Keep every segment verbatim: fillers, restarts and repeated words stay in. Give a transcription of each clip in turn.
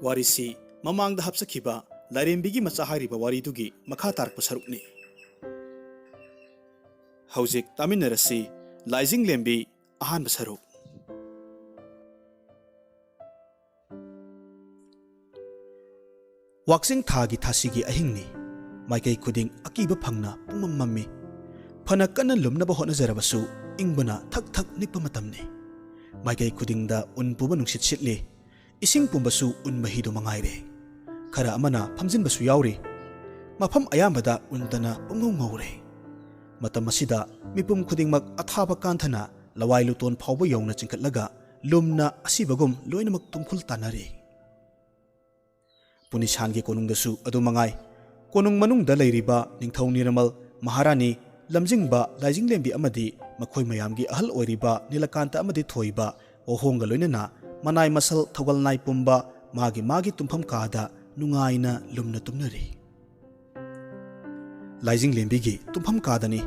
ꯋꯥꯔꯤꯁꯤ ꯃꯃꯥꯡꯗ ꯍꯥꯞꯆꯈꯤꯕ ꯂꯥꯏꯔꯦꯝꯕꯤꯒꯤ ꯃꯆꯥ ꯍꯥꯏꯔꯤꯕ ꯋꯥꯔꯤꯗꯨꯒꯤ ꯃꯈꯥ ꯇꯥꯔꯛꯄ ꯁꯔꯨꯛꯅꯤ꯫ ꯍꯧꯖꯤꯛ ꯇꯥꯃꯤꯟꯅꯔꯁꯤ꯫ ꯂꯥꯏꯖꯤꯡ ꯂꯦꯝꯕꯤ ꯑꯍꯥꯟꯕ ꯁꯔꯨꯛ꯫ ꯋꯥꯛꯆꯤꯡ ꯊꯥꯒꯤ ꯊꯥꯁꯤꯒꯤ ꯑꯍꯤꯡꯅꯤ꯫ ꯃꯥꯏꯀꯩ ꯈꯨꯗꯤꯡ ꯑꯀꯤꯕ ꯐꯪꯅ ꯄꯨꯡꯃꯝ ꯃꯝꯃꯤ꯫ ꯐꯅ ꯀꯟꯅ ꯂꯨꯝꯅꯕ ꯍꯣꯠꯅꯖꯔꯕꯁꯨ ꯏꯪꯕꯅ ꯊꯛ ꯊꯛ ꯅꯤꯛꯄ ꯃꯇꯝꯅꯤ꯫ ꯃꯥꯏꯀꯩ ꯈꯨꯗꯤꯡꯗ ꯎꯟ ꯄꯨꯕ ꯅꯨꯡꯁꯤꯠ ꯁꯤꯠꯂꯤ꯫ ꯏꯁꯤꯡ ꯄꯨꯝꯕꯁꯨ ꯎꯟ ꯃꯍꯤꯗꯨ ꯃꯉꯥꯏꯔꯦ꯫ ꯈꯔ ꯑꯃꯅ ꯐꯝꯖꯤꯟꯕꯁꯨ ꯌꯥꯎꯔꯤ꯫ ꯃꯐꯝ ꯑꯌꯥꯝꯕꯗ ꯎꯟꯗꯅ ꯄꯨꯡꯉꯧ ꯉꯧꯔꯦ꯫ ꯃꯇꯝ ꯑꯁꯤꯗ ꯃꯤꯄꯨꯝ ꯈꯨꯗꯤꯡꯃꯛ ꯑꯊꯥꯕ ꯀꯥꯟꯊꯅ ꯂꯋꯥꯏ ꯂꯨꯇꯣꯟ ꯐꯥꯎꯕ ꯌꯧꯅ ꯆꯤꯡꯈꯠꯂꯒ ꯂꯨꯝꯅ ꯑꯁꯤꯕꯒꯨꯝ ꯂꯣꯏꯅꯃꯛ ꯇꯨꯝꯈꯨꯜ ꯇꯥꯟꯅꯔꯦ꯫ ꯄꯨꯅꯤꯁꯥꯟꯒꯤ ꯀꯣꯅꯨꯡꯗꯁꯨ ꯑꯗꯨ ꯃꯉꯥꯏ꯫ ꯀꯣꯅꯨꯡ ꯃꯅꯨꯡꯗ ꯂꯩꯔꯤꯕ ꯅꯤꯡꯊꯧ ꯅꯤꯔꯃꯜ, ꯃꯍꯥꯔꯥꯅꯤ, ꯂꯝꯖꯤꯡꯕ ꯂꯥꯏꯖꯤꯡꯂꯦꯝꯕꯤ ꯑꯃꯗꯤ ꯃꯈꯣꯏ ꯃꯌꯥꯝꯒꯤ ꯑꯍꯜ ꯑꯣꯏꯔꯤꯕ ꯅꯤꯂꯀꯥꯟꯇ ꯑꯃꯗꯤ ꯊꯣꯏꯕ ꯋꯥꯍꯣꯡꯒ ꯂꯣꯏꯅꯅ ꯃꯅꯥꯏ ꯃꯁꯜ ꯊꯧꯒꯜ ꯅꯥꯏ ꯄꯨꯝꯕ ꯃꯥꯒꯤ ꯃꯥꯒꯤ ꯇꯨꯝꯐꯝ ꯀꯥꯗ ꯅꯨꯡꯉꯥꯏꯅ ꯂꯨꯝꯅ ꯇꯨꯝꯅꯔꯤ꯫ ꯂꯥꯏꯖꯤꯡꯂꯦꯝꯕꯤꯒꯤ ꯇꯨꯝꯐꯝ ꯀꯥꯗꯅꯤ꯫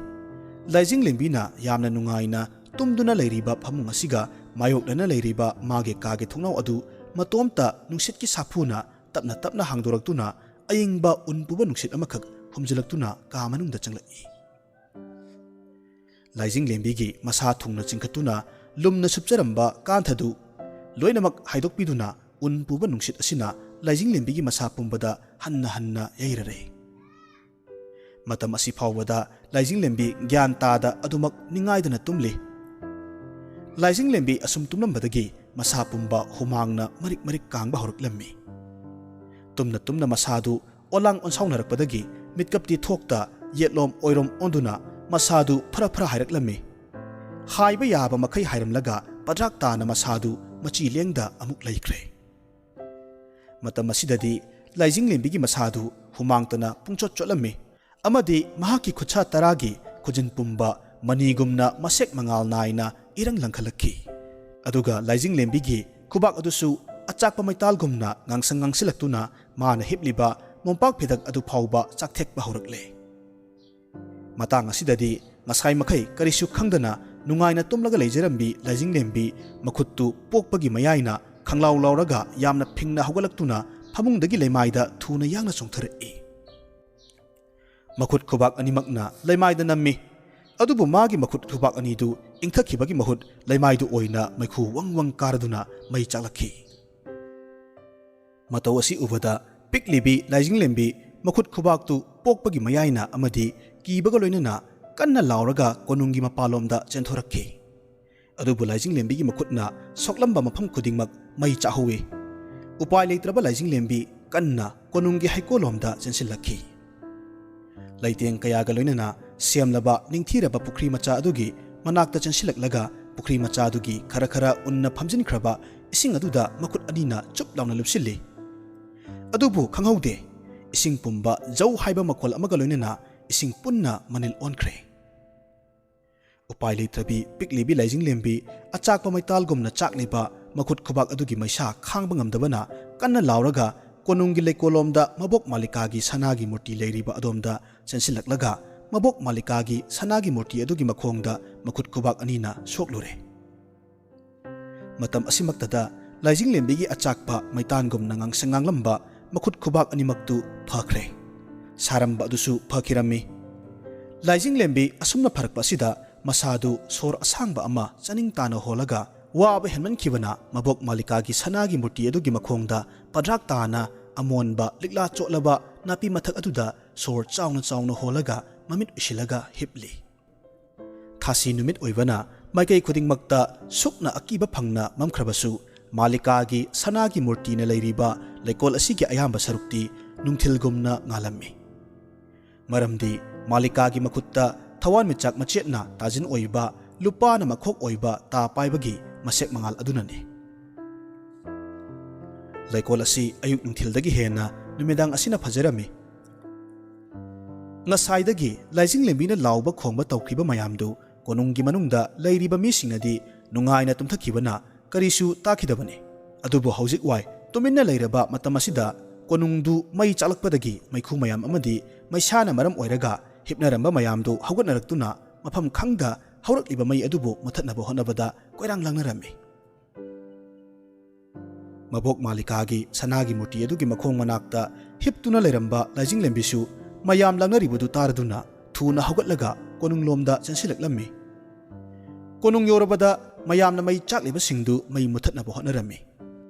ꯂꯥꯏꯖꯤꯡꯂꯦꯝꯕꯤꯅ ꯌꯥꯝꯅ ꯅꯨꯡꯉꯥꯏꯅ ꯇꯨꯝꯗꯨꯅ ꯂꯩꯔꯤꯕ ꯐꯃꯨꯡ ꯑꯁꯤꯒ ꯃꯥꯌꯣꯛꯅꯅ ꯂꯩꯔꯤꯕ ꯃꯥꯒꯤ ꯀꯥꯒꯤ ꯊꯣꯡꯅꯥꯎ ꯑꯗꯨ ꯃꯇꯣꯝꯇ ꯅꯨꯡꯁꯤꯠꯀꯤ ꯁꯥꯐꯨꯅ ꯇꯞꯅ ꯇꯞꯅ ꯍꯥꯡꯗꯣꯔꯛꯇꯨꯅ ꯑꯏꯪꯕ ꯎꯟ ꯄꯨꯕ ꯅꯨꯡꯁꯤꯠ ꯑꯃꯈꯛ ꯍꯨꯝꯖꯤꯜꯂꯛꯇꯨꯅ ꯀꯥ ꯃꯅꯨꯡꯗ ꯆꯪꯂꯛꯏ꯫ ꯂꯥꯏꯖꯤꯡꯂꯦꯝꯕꯤꯒꯤ ꯃꯁꯥ ꯊꯨꯡꯅ ꯆꯤꯡꯈꯠꯇꯨꯅ ꯂꯨꯝꯅ ꯁꯨꯞꯆꯔꯝꯕ ꯀꯥꯟꯊꯗꯨ ꯂꯣꯏꯅꯃꯛ ꯍꯥꯏꯗꯣꯛꯄꯤꯗꯨꯅ ꯎꯟ ꯄꯨꯕ ꯅꯨꯡꯁꯤꯠ ꯑꯁꯤꯅ ꯂꯥꯏꯖꯤꯡꯂꯦꯝꯕꯤꯒꯤ ꯃꯁꯥ ꯄꯨꯝꯕꯗ ꯍꯟꯅ ꯍꯟꯅ ꯌꯩꯔꯔꯦ꯫ ꯃꯇꯝ ꯑꯁꯤ ꯐꯥꯎꯕꯗ ꯂꯥꯏꯖꯤꯡꯂꯦꯝꯕꯤ ꯒ꯭ꯌꯥꯟ ꯇꯥꯗ ꯑꯗꯨꯃꯛ ꯅꯤꯡꯉꯥꯏꯗꯅ ꯇꯨꯝꯂꯤ꯫ ꯂꯥꯏꯖꯤꯡꯂꯦꯝꯕꯤ ꯑꯁꯨꯝ ꯇꯨꯝꯂꯝꯕꯗꯒꯤ ꯃꯁꯥ ꯄꯨꯝꯕ ꯍꯨꯃꯥꯡꯅ ꯃꯔꯤꯛ ꯃꯔꯤꯛ ꯀꯥꯡꯕ ꯍꯧꯔꯛꯂꯝꯃꯤ꯫ ꯇꯨꯝꯅ ꯇꯨꯝꯅ ꯃꯁꯥꯗꯨ ꯑꯣꯂꯥꯡ ꯑꯣꯟꯁꯥꯎꯅꯔꯛꯄꯗꯒꯤ ꯃꯤꯠꯀꯞꯇꯤ ꯊꯣꯛꯇ ꯌꯦꯠꯂꯣꯝ ꯑꯣꯏꯔꯣꯝ ꯑꯣꯟꯗꯨꯅ ꯃꯁꯥꯗꯨ ꯐꯔ ꯐꯔ ꯍꯥꯏꯔꯛꯂꯝꯃꯤ꯫ ꯍꯥꯏꯕ ꯌꯥꯕ ꯃꯈꯩ ꯍꯥꯏꯔꯝꯂꯒ ꯄꯗ꯭ꯔꯥꯛ ꯇꯥꯅ ꯃꯁꯥꯗꯨ ꯃꯆꯤ ꯂꯦꯡꯗ ꯑꯃꯨꯛ ꯂꯩꯈ꯭ꯔꯦ꯫ ꯃꯇꯝ ꯑꯁꯤꯗꯗꯤ ꯂꯥꯏꯖꯤꯡꯂꯦꯝꯕꯤꯒꯤ ꯃꯁꯥꯗꯨ ꯍꯨꯃꯥꯡꯇꯅ ꯄꯨꯡꯆꯣꯠ ꯆꯣꯠꯂꯝꯃꯤ ꯑꯃꯗꯤ ꯃꯍꯥꯛꯀꯤ ꯈꯨꯠꯁꯥ ꯇꯔꯥꯒꯤ ꯈꯨꯖꯤꯟ ꯄꯨꯝꯕ ꯃꯅꯤꯒꯨꯝꯅ ꯃꯁꯦꯛ ꯃꯉꯥꯜ ꯅꯥꯏꯅ ꯏꯔꯪ ꯂꯪꯈꯠꯂꯛꯈꯤ꯫ ꯑꯗꯨꯒ ꯂꯥꯏꯖꯤꯡꯂꯦꯝꯕꯤꯒꯤ ꯈꯨꯕꯥꯛ ꯑꯗꯨꯁꯨ ꯑꯆꯥꯛꯄ ꯃꯩꯇꯥꯜꯒꯨꯝꯅ ꯉꯥꯡꯁꯪ ꯉꯥꯡꯁꯤꯜꯂꯛꯇꯨꯅ ꯃꯥꯅ ꯍꯤꯞꯂꯤꯕ ꯃꯣꯝꯄꯥꯛ ꯐꯤꯗꯛ ꯑꯗꯨ ꯐꯥꯎꯕ ꯆꯥꯛꯊꯦꯛꯄ ꯍꯧꯔꯛꯂꯦ꯫ ꯃꯇꯥꯡ ꯑꯁꯤꯗꯗꯤ ꯉꯁꯥꯏ ꯃꯈꯩ ꯀꯔꯤꯁꯨ ꯈꯪꯗꯅ ꯅꯨꯡꯉꯥꯏꯅ ꯇꯨꯝꯂꯒ ꯂꯩꯖꯔꯝꯕꯤ ꯂꯥꯏꯖꯤꯡꯂꯦꯝꯕꯤ ꯃꯈꯨꯠꯇꯨ ꯄꯣꯛꯄꯒꯤ ꯃꯌꯥꯏꯅ ꯐꯪꯂꯥꯎ ꯂꯥꯎꯔꯒ ꯌꯥꯝꯅ ꯐꯤꯡꯅ ꯍꯧꯒꯠꯂꯛꯇꯨꯅ ꯐꯃꯨꯡꯗꯒꯤ ꯂꯩꯃꯥꯏꯗ ꯊꯨꯅ ꯌꯥꯡꯅ ꯆꯣꯡꯊꯔꯛꯏ꯫ ꯃꯈꯨꯠ ꯈꯨꯕꯥꯛ ꯑꯅꯤꯃꯛꯅ ꯂꯩꯃꯥꯏꯗ ꯅꯝꯃꯤ꯫ ꯑꯗꯨꯕꯨ ꯃꯥꯒꯤ ꯃꯈꯨꯠ ꯈꯨꯕꯥꯛ ꯑꯅꯤꯗꯨ ꯏꯪꯊꯈꯤꯕꯒꯤ ꯃꯍꯨꯠ ꯂꯩꯃꯥꯏꯗꯨ ꯑꯣꯏꯅ ꯃꯩꯈꯨ ꯋꯪ ꯋꯪ ꯀꯥꯔꯗꯨꯅ ꯃꯩ ꯆꯥꯛꯂꯛꯈꯤ꯫ ꯃꯇꯧ ꯑꯁꯤ ꯎꯕꯗ ꯄꯤꯛꯂꯤꯕꯤ ꯂꯥꯏꯖꯤꯡꯂꯦꯝꯕꯤ ꯃꯈꯨꯠ ꯈꯨꯕꯥꯛꯇꯨ ꯄꯣꯛꯄꯒꯤ ꯃꯌꯥꯏꯅ ꯑꯃꯗꯤ ꯀꯤꯕꯒ ꯂꯣꯏꯅꯅ ꯀꯟꯅ ꯂꯥꯎꯔꯒ ꯀꯣꯅꯨꯡꯒꯤ ꯃꯄꯥꯟꯂꯣꯝꯗ ꯆꯦꯟꯊꯣꯔꯛꯈꯤ꯫ ꯑꯗꯨꯕꯨ ꯂꯥꯏꯖꯤꯡꯂꯦꯝꯕꯤꯒꯤ ꯃꯈꯨꯠꯅ ꯁꯣꯛꯂꯝꯕ ꯃꯐꯝ ꯈꯨꯗꯤꯡꯃꯛ ꯃꯩ ꯆꯥꯛꯍꯧꯋꯤ꯫ ꯎꯄꯥꯏ ꯂꯩꯇ꯭ꯔꯕ ꯂꯥꯏꯖꯤꯡꯂꯦꯝꯕꯤ ꯀꯟꯅ ꯀꯣꯅꯨꯡꯒꯤ ꯍꯩꯀꯣꯜꯂꯣꯝꯗ ꯆꯦꯟꯁꯤꯜꯂꯛꯈꯤ꯫ ꯂꯩꯇꯦꯡ ꯀꯌꯥꯒ ꯂꯣꯏꯅꯅ ꯁꯦꯝꯂꯕ ꯅꯤꯡꯊꯤꯔꯕ ꯄꯨꯈ꯭ꯔꯤ ꯃꯆꯥ ꯑꯗꯨꯒꯤ ꯃꯅꯥꯛꯇ ꯆꯦꯟꯁꯤꯜꯂꯛꯂꯒ ꯄꯨꯈ꯭ꯔꯤ ꯃꯆꯥ ꯑꯗꯨꯒꯤ ꯈꯔ ꯈꯔ ꯎꯟꯅ ꯐꯝꯖꯤꯟꯈ꯭ꯔꯕ ꯏꯁꯤꯡ ꯑꯗꯨꯗ ꯃꯈꯨꯠ ꯑꯅꯤꯅ ꯆꯨꯞ ꯂꯥꯎꯅ ꯂꯨꯞꯁꯤꯜꯂꯤ꯫ ꯑꯗꯨꯕꯨ ꯈꯪꯍꯧꯗꯦ, ꯏꯁꯤꯡ ꯄꯨꯝꯕ ꯖꯧ ꯍꯥꯏꯕ ꯃꯈꯣꯜ ꯑꯃꯒ ꯂꯣꯏꯅꯅ ꯏꯁꯤꯡ ꯄꯨꯟꯅ ꯃꯅꯤꯜ ꯑꯣꯟꯈ꯭ꯔꯦ꯫ ꯎꯄꯥꯏ ꯂꯩꯇ꯭ꯔꯕꯤ ꯄꯤꯛꯂꯤꯕꯤ ꯂꯥꯏꯖꯤꯡꯂꯦꯝꯕꯤ ꯑꯆꯥꯛꯄ ꯃꯩꯇꯥꯜꯒꯨꯝꯅ ꯆꯥꯛꯂꯤꯕ ꯃꯈꯨꯠ ꯈꯨꯕꯥꯛ ꯑꯗꯨꯒꯤ ꯃꯩꯁꯥ ꯈꯥꯡꯕ ꯉꯝꯗꯕꯅ ꯀꯟꯅ ꯂꯥꯎꯔꯒ ꯀꯣꯅꯨꯡꯒꯤ ꯂꯩꯀꯣꯜꯂꯣꯝꯗ ꯃꯕꯣꯛ ꯃꯥꯂꯤꯀꯥꯒꯤ ꯁꯅꯥꯒꯤ ꯃꯨꯔꯇꯤ ꯂꯩꯔꯤꯕ ꯑꯗꯣꯝꯗ ꯆꯦꯟꯁꯤꯜꯂꯛꯂꯒ ꯃꯕꯣꯛ ꯃꯥꯂꯤꯀꯥꯒꯤ ꯁꯅꯥꯒꯤ ꯃꯨꯔꯇꯤ ꯑꯗꯨꯒꯤ ꯃꯈꯣꯡꯗ ꯃꯈꯨꯠ ꯈꯨꯕꯥꯛ ꯑꯅꯤꯅ ꯁꯣꯛꯂꯨꯔꯦ꯫ ꯃꯇꯝ ꯑꯁꯤꯃꯛꯇꯗ ꯂꯥꯏꯖꯤꯡꯂꯦꯝꯕꯤꯒꯤ ꯑꯆꯥꯛꯄ ꯃꯩꯇꯥꯟꯒꯨꯝꯅ ꯉꯥꯡꯁꯪ ꯉꯥꯡꯂꯝꯕ ꯃꯈꯨꯠ ꯈꯨꯕꯥꯛ ꯑꯅꯤꯃꯛꯇꯨ ꯐꯈ꯭ꯔꯦ꯫ ꯁꯥꯔꯝꯕ ꯑꯗꯨꯁꯨ ꯐꯈꯤꯔꯝꯃꯤ꯫ ꯂꯥꯏꯖꯤꯡꯂꯦꯝꯕꯤ ꯑꯁꯨꯝꯅ ꯐꯔꯛꯄ ꯑꯁꯤꯗ ꯃꯁꯥꯗꯨ ꯁꯣꯔ ꯑꯁꯥꯡꯕ ꯑꯃ ꯆꯥꯅꯤꯡ ꯇꯥꯅ ꯍꯣꯜꯂꯒ ꯋꯥꯕ ꯍꯦꯟꯃꯟꯈꯤꯕꯅ ꯃꯕꯣꯛ ꯃꯥꯂꯤꯀꯥꯒꯤ ꯁꯅꯥꯒꯤ ꯃꯨꯔꯇꯤ ꯑꯗꯨꯒꯤ ꯃꯈꯣꯡꯗ ꯄꯗ꯭ꯔꯥꯛ ꯇꯥꯅ ꯑꯃꯣꯟꯕ ꯂꯤꯛꯂꯥ ꯆꯣꯠꯂꯕ ꯅꯥꯄꯤ ꯃꯊꯛ ꯑꯗꯨꯗ ꯁꯣꯔ ꯆꯥꯎꯅ ꯆꯥꯎꯅ ꯍꯣꯜꯂꯒ ꯃꯃꯤꯠ ꯎꯏꯁꯤꯜꯂꯒ ꯍꯤꯞꯂꯤ꯫ ꯊꯥꯁꯤ ꯅꯨꯃꯤꯠ ꯑꯣꯏꯕꯅ ꯃꯥꯏꯀꯩ ꯈꯨꯗꯤꯡꯃꯛꯇ ꯁꯨꯞꯅ ꯑꯀꯤꯕ ꯐꯪꯅ ꯃꯝꯈ꯭ꯔꯕꯁꯨ, ꯃꯥꯂꯤꯀꯥꯒꯤ ꯁꯅꯥꯒꯤ ꯃꯨꯔꯇꯤꯅ ꯂꯩꯔꯤꯕ ꯂꯩꯀꯣꯜ ꯑꯁꯤꯒꯤ ꯑꯌꯥꯝꯕ ꯁꯔꯨꯛꯇꯤ ꯅꯨꯡꯊꯤꯜꯒꯨꯝꯅ ꯉꯥꯜꯂꯝꯃꯤ꯫ ꯃꯔꯝꯗꯤ ꯃꯥꯂꯤꯀꯥꯒꯤ ꯃꯈꯨꯠꯇ ꯊꯋꯥꯟꯃꯤꯆꯥꯛ ꯃꯆꯦꯠꯅ ꯇꯥꯖꯤꯟ ꯑꯣꯏꯕ, ꯂꯨꯄꯥꯅ ꯃꯈꯣꯛ ꯑꯣꯏꯕ ꯇꯥ ꯄꯥꯏꯕꯒꯤ ꯃꯁꯦꯛ ꯃꯉꯥꯜ ꯑꯗꯨꯅꯅꯤ꯫ ꯂꯩꯀꯣꯜ ꯑꯁꯤ ꯑꯌꯨꯛ ꯅꯨꯡꯊꯤꯜꯗꯒꯤ ꯍꯦꯟꯅ ꯅꯨꯃꯤꯗꯥꯡ ꯑꯁꯤꯅ ꯐꯖꯔꯝꯃꯤ꯫ ꯉꯁꯥꯏꯗꯒꯤ ꯂꯥꯏꯖꯤꯡꯂꯦꯝꯕꯤꯅ ꯂꯥꯎꯕ ꯈꯣꯡꯕ ꯇꯧꯈ꯭ꯔꯤꯕ ꯃꯌꯥꯝꯗꯨ ꯀꯣꯅꯨꯡꯒꯤ ꯃꯅꯨꯡꯗ ꯂꯩꯔꯤꯕ ꯃꯤꯁꯤꯡꯅꯗꯤ ꯅꯨꯡꯉꯥꯏꯅ ꯇꯨꯝꯊꯈꯤꯕꯅ ꯀꯔꯤꯁꯨ ꯇꯥꯈꯤꯗꯕꯅꯤ꯫ ꯑꯗꯨꯕꯨ ꯍꯧꯖꯤꯛ ꯋꯥꯏ ꯇꯨꯃꯤꯟꯅ ꯂꯩꯔꯕ ꯃꯇꯝ ꯑꯁꯤꯗ ꯀꯣꯅꯨꯡꯗꯨ ꯃꯩ ꯆꯥꯛꯂꯛꯄꯗꯒꯤ ꯃꯩꯈꯨ ꯃꯌꯥꯝ ꯑꯃꯗꯤ ꯃꯩꯁꯥꯅ ꯃꯔꯝ ꯑꯣꯏꯔꯒ ꯍꯤꯞꯅꯔꯝꯕ ꯃꯌꯥꯝꯗꯨ ꯍꯧꯒꯠꯅꯔꯛꯇꯨꯅ ꯃꯐꯝ ꯈꯪꯗ ꯍꯧꯔꯛꯂꯤꯕ ꯃꯩ ꯑꯗꯨꯕꯨ ꯃꯨꯊꯠꯅꯕ ꯍꯣꯠꯅꯕꯗ ꯀꯣꯏꯔꯥꯡ ꯂꯥꯡꯅꯔꯝꯃꯤ꯫ ꯃꯕꯣꯛ ꯃꯥꯂꯤꯀꯥꯒꯤ ꯁꯅꯥꯒꯤ ꯃꯨꯔꯇꯤ ꯑꯗꯨꯒꯤ ꯃꯈꯣꯡ ꯃꯅꯥꯛꯇ ꯍꯤꯞꯇꯨꯅ ꯂꯩꯔꯝꯕ ꯂꯥꯏꯖꯤꯡꯂꯦꯝꯕꯤꯁꯨ ꯃꯌꯥꯝ ꯂꯥꯡꯅꯔꯤꯕꯗꯨ ꯇꯥꯔꯗꯨꯅ ꯊꯨꯅ ꯍꯧꯒꯠꯂꯒ ꯀꯣꯅꯨꯡꯂꯣꯝꯗ ꯆꯦꯟꯁꯤꯜꯂꯛꯂꯝꯃꯤ꯫ ꯀꯣꯅꯨꯡ ꯌꯧꯔꯕꯗ ꯃꯌꯥꯝꯅ ꯃꯩ ꯆꯥꯛꯂꯤꯕꯁꯤꯡꯗꯨ ꯃꯩ ꯃꯨꯊꯠꯅꯕ ꯍꯣꯠꯅꯔꯝꯃꯤ꯫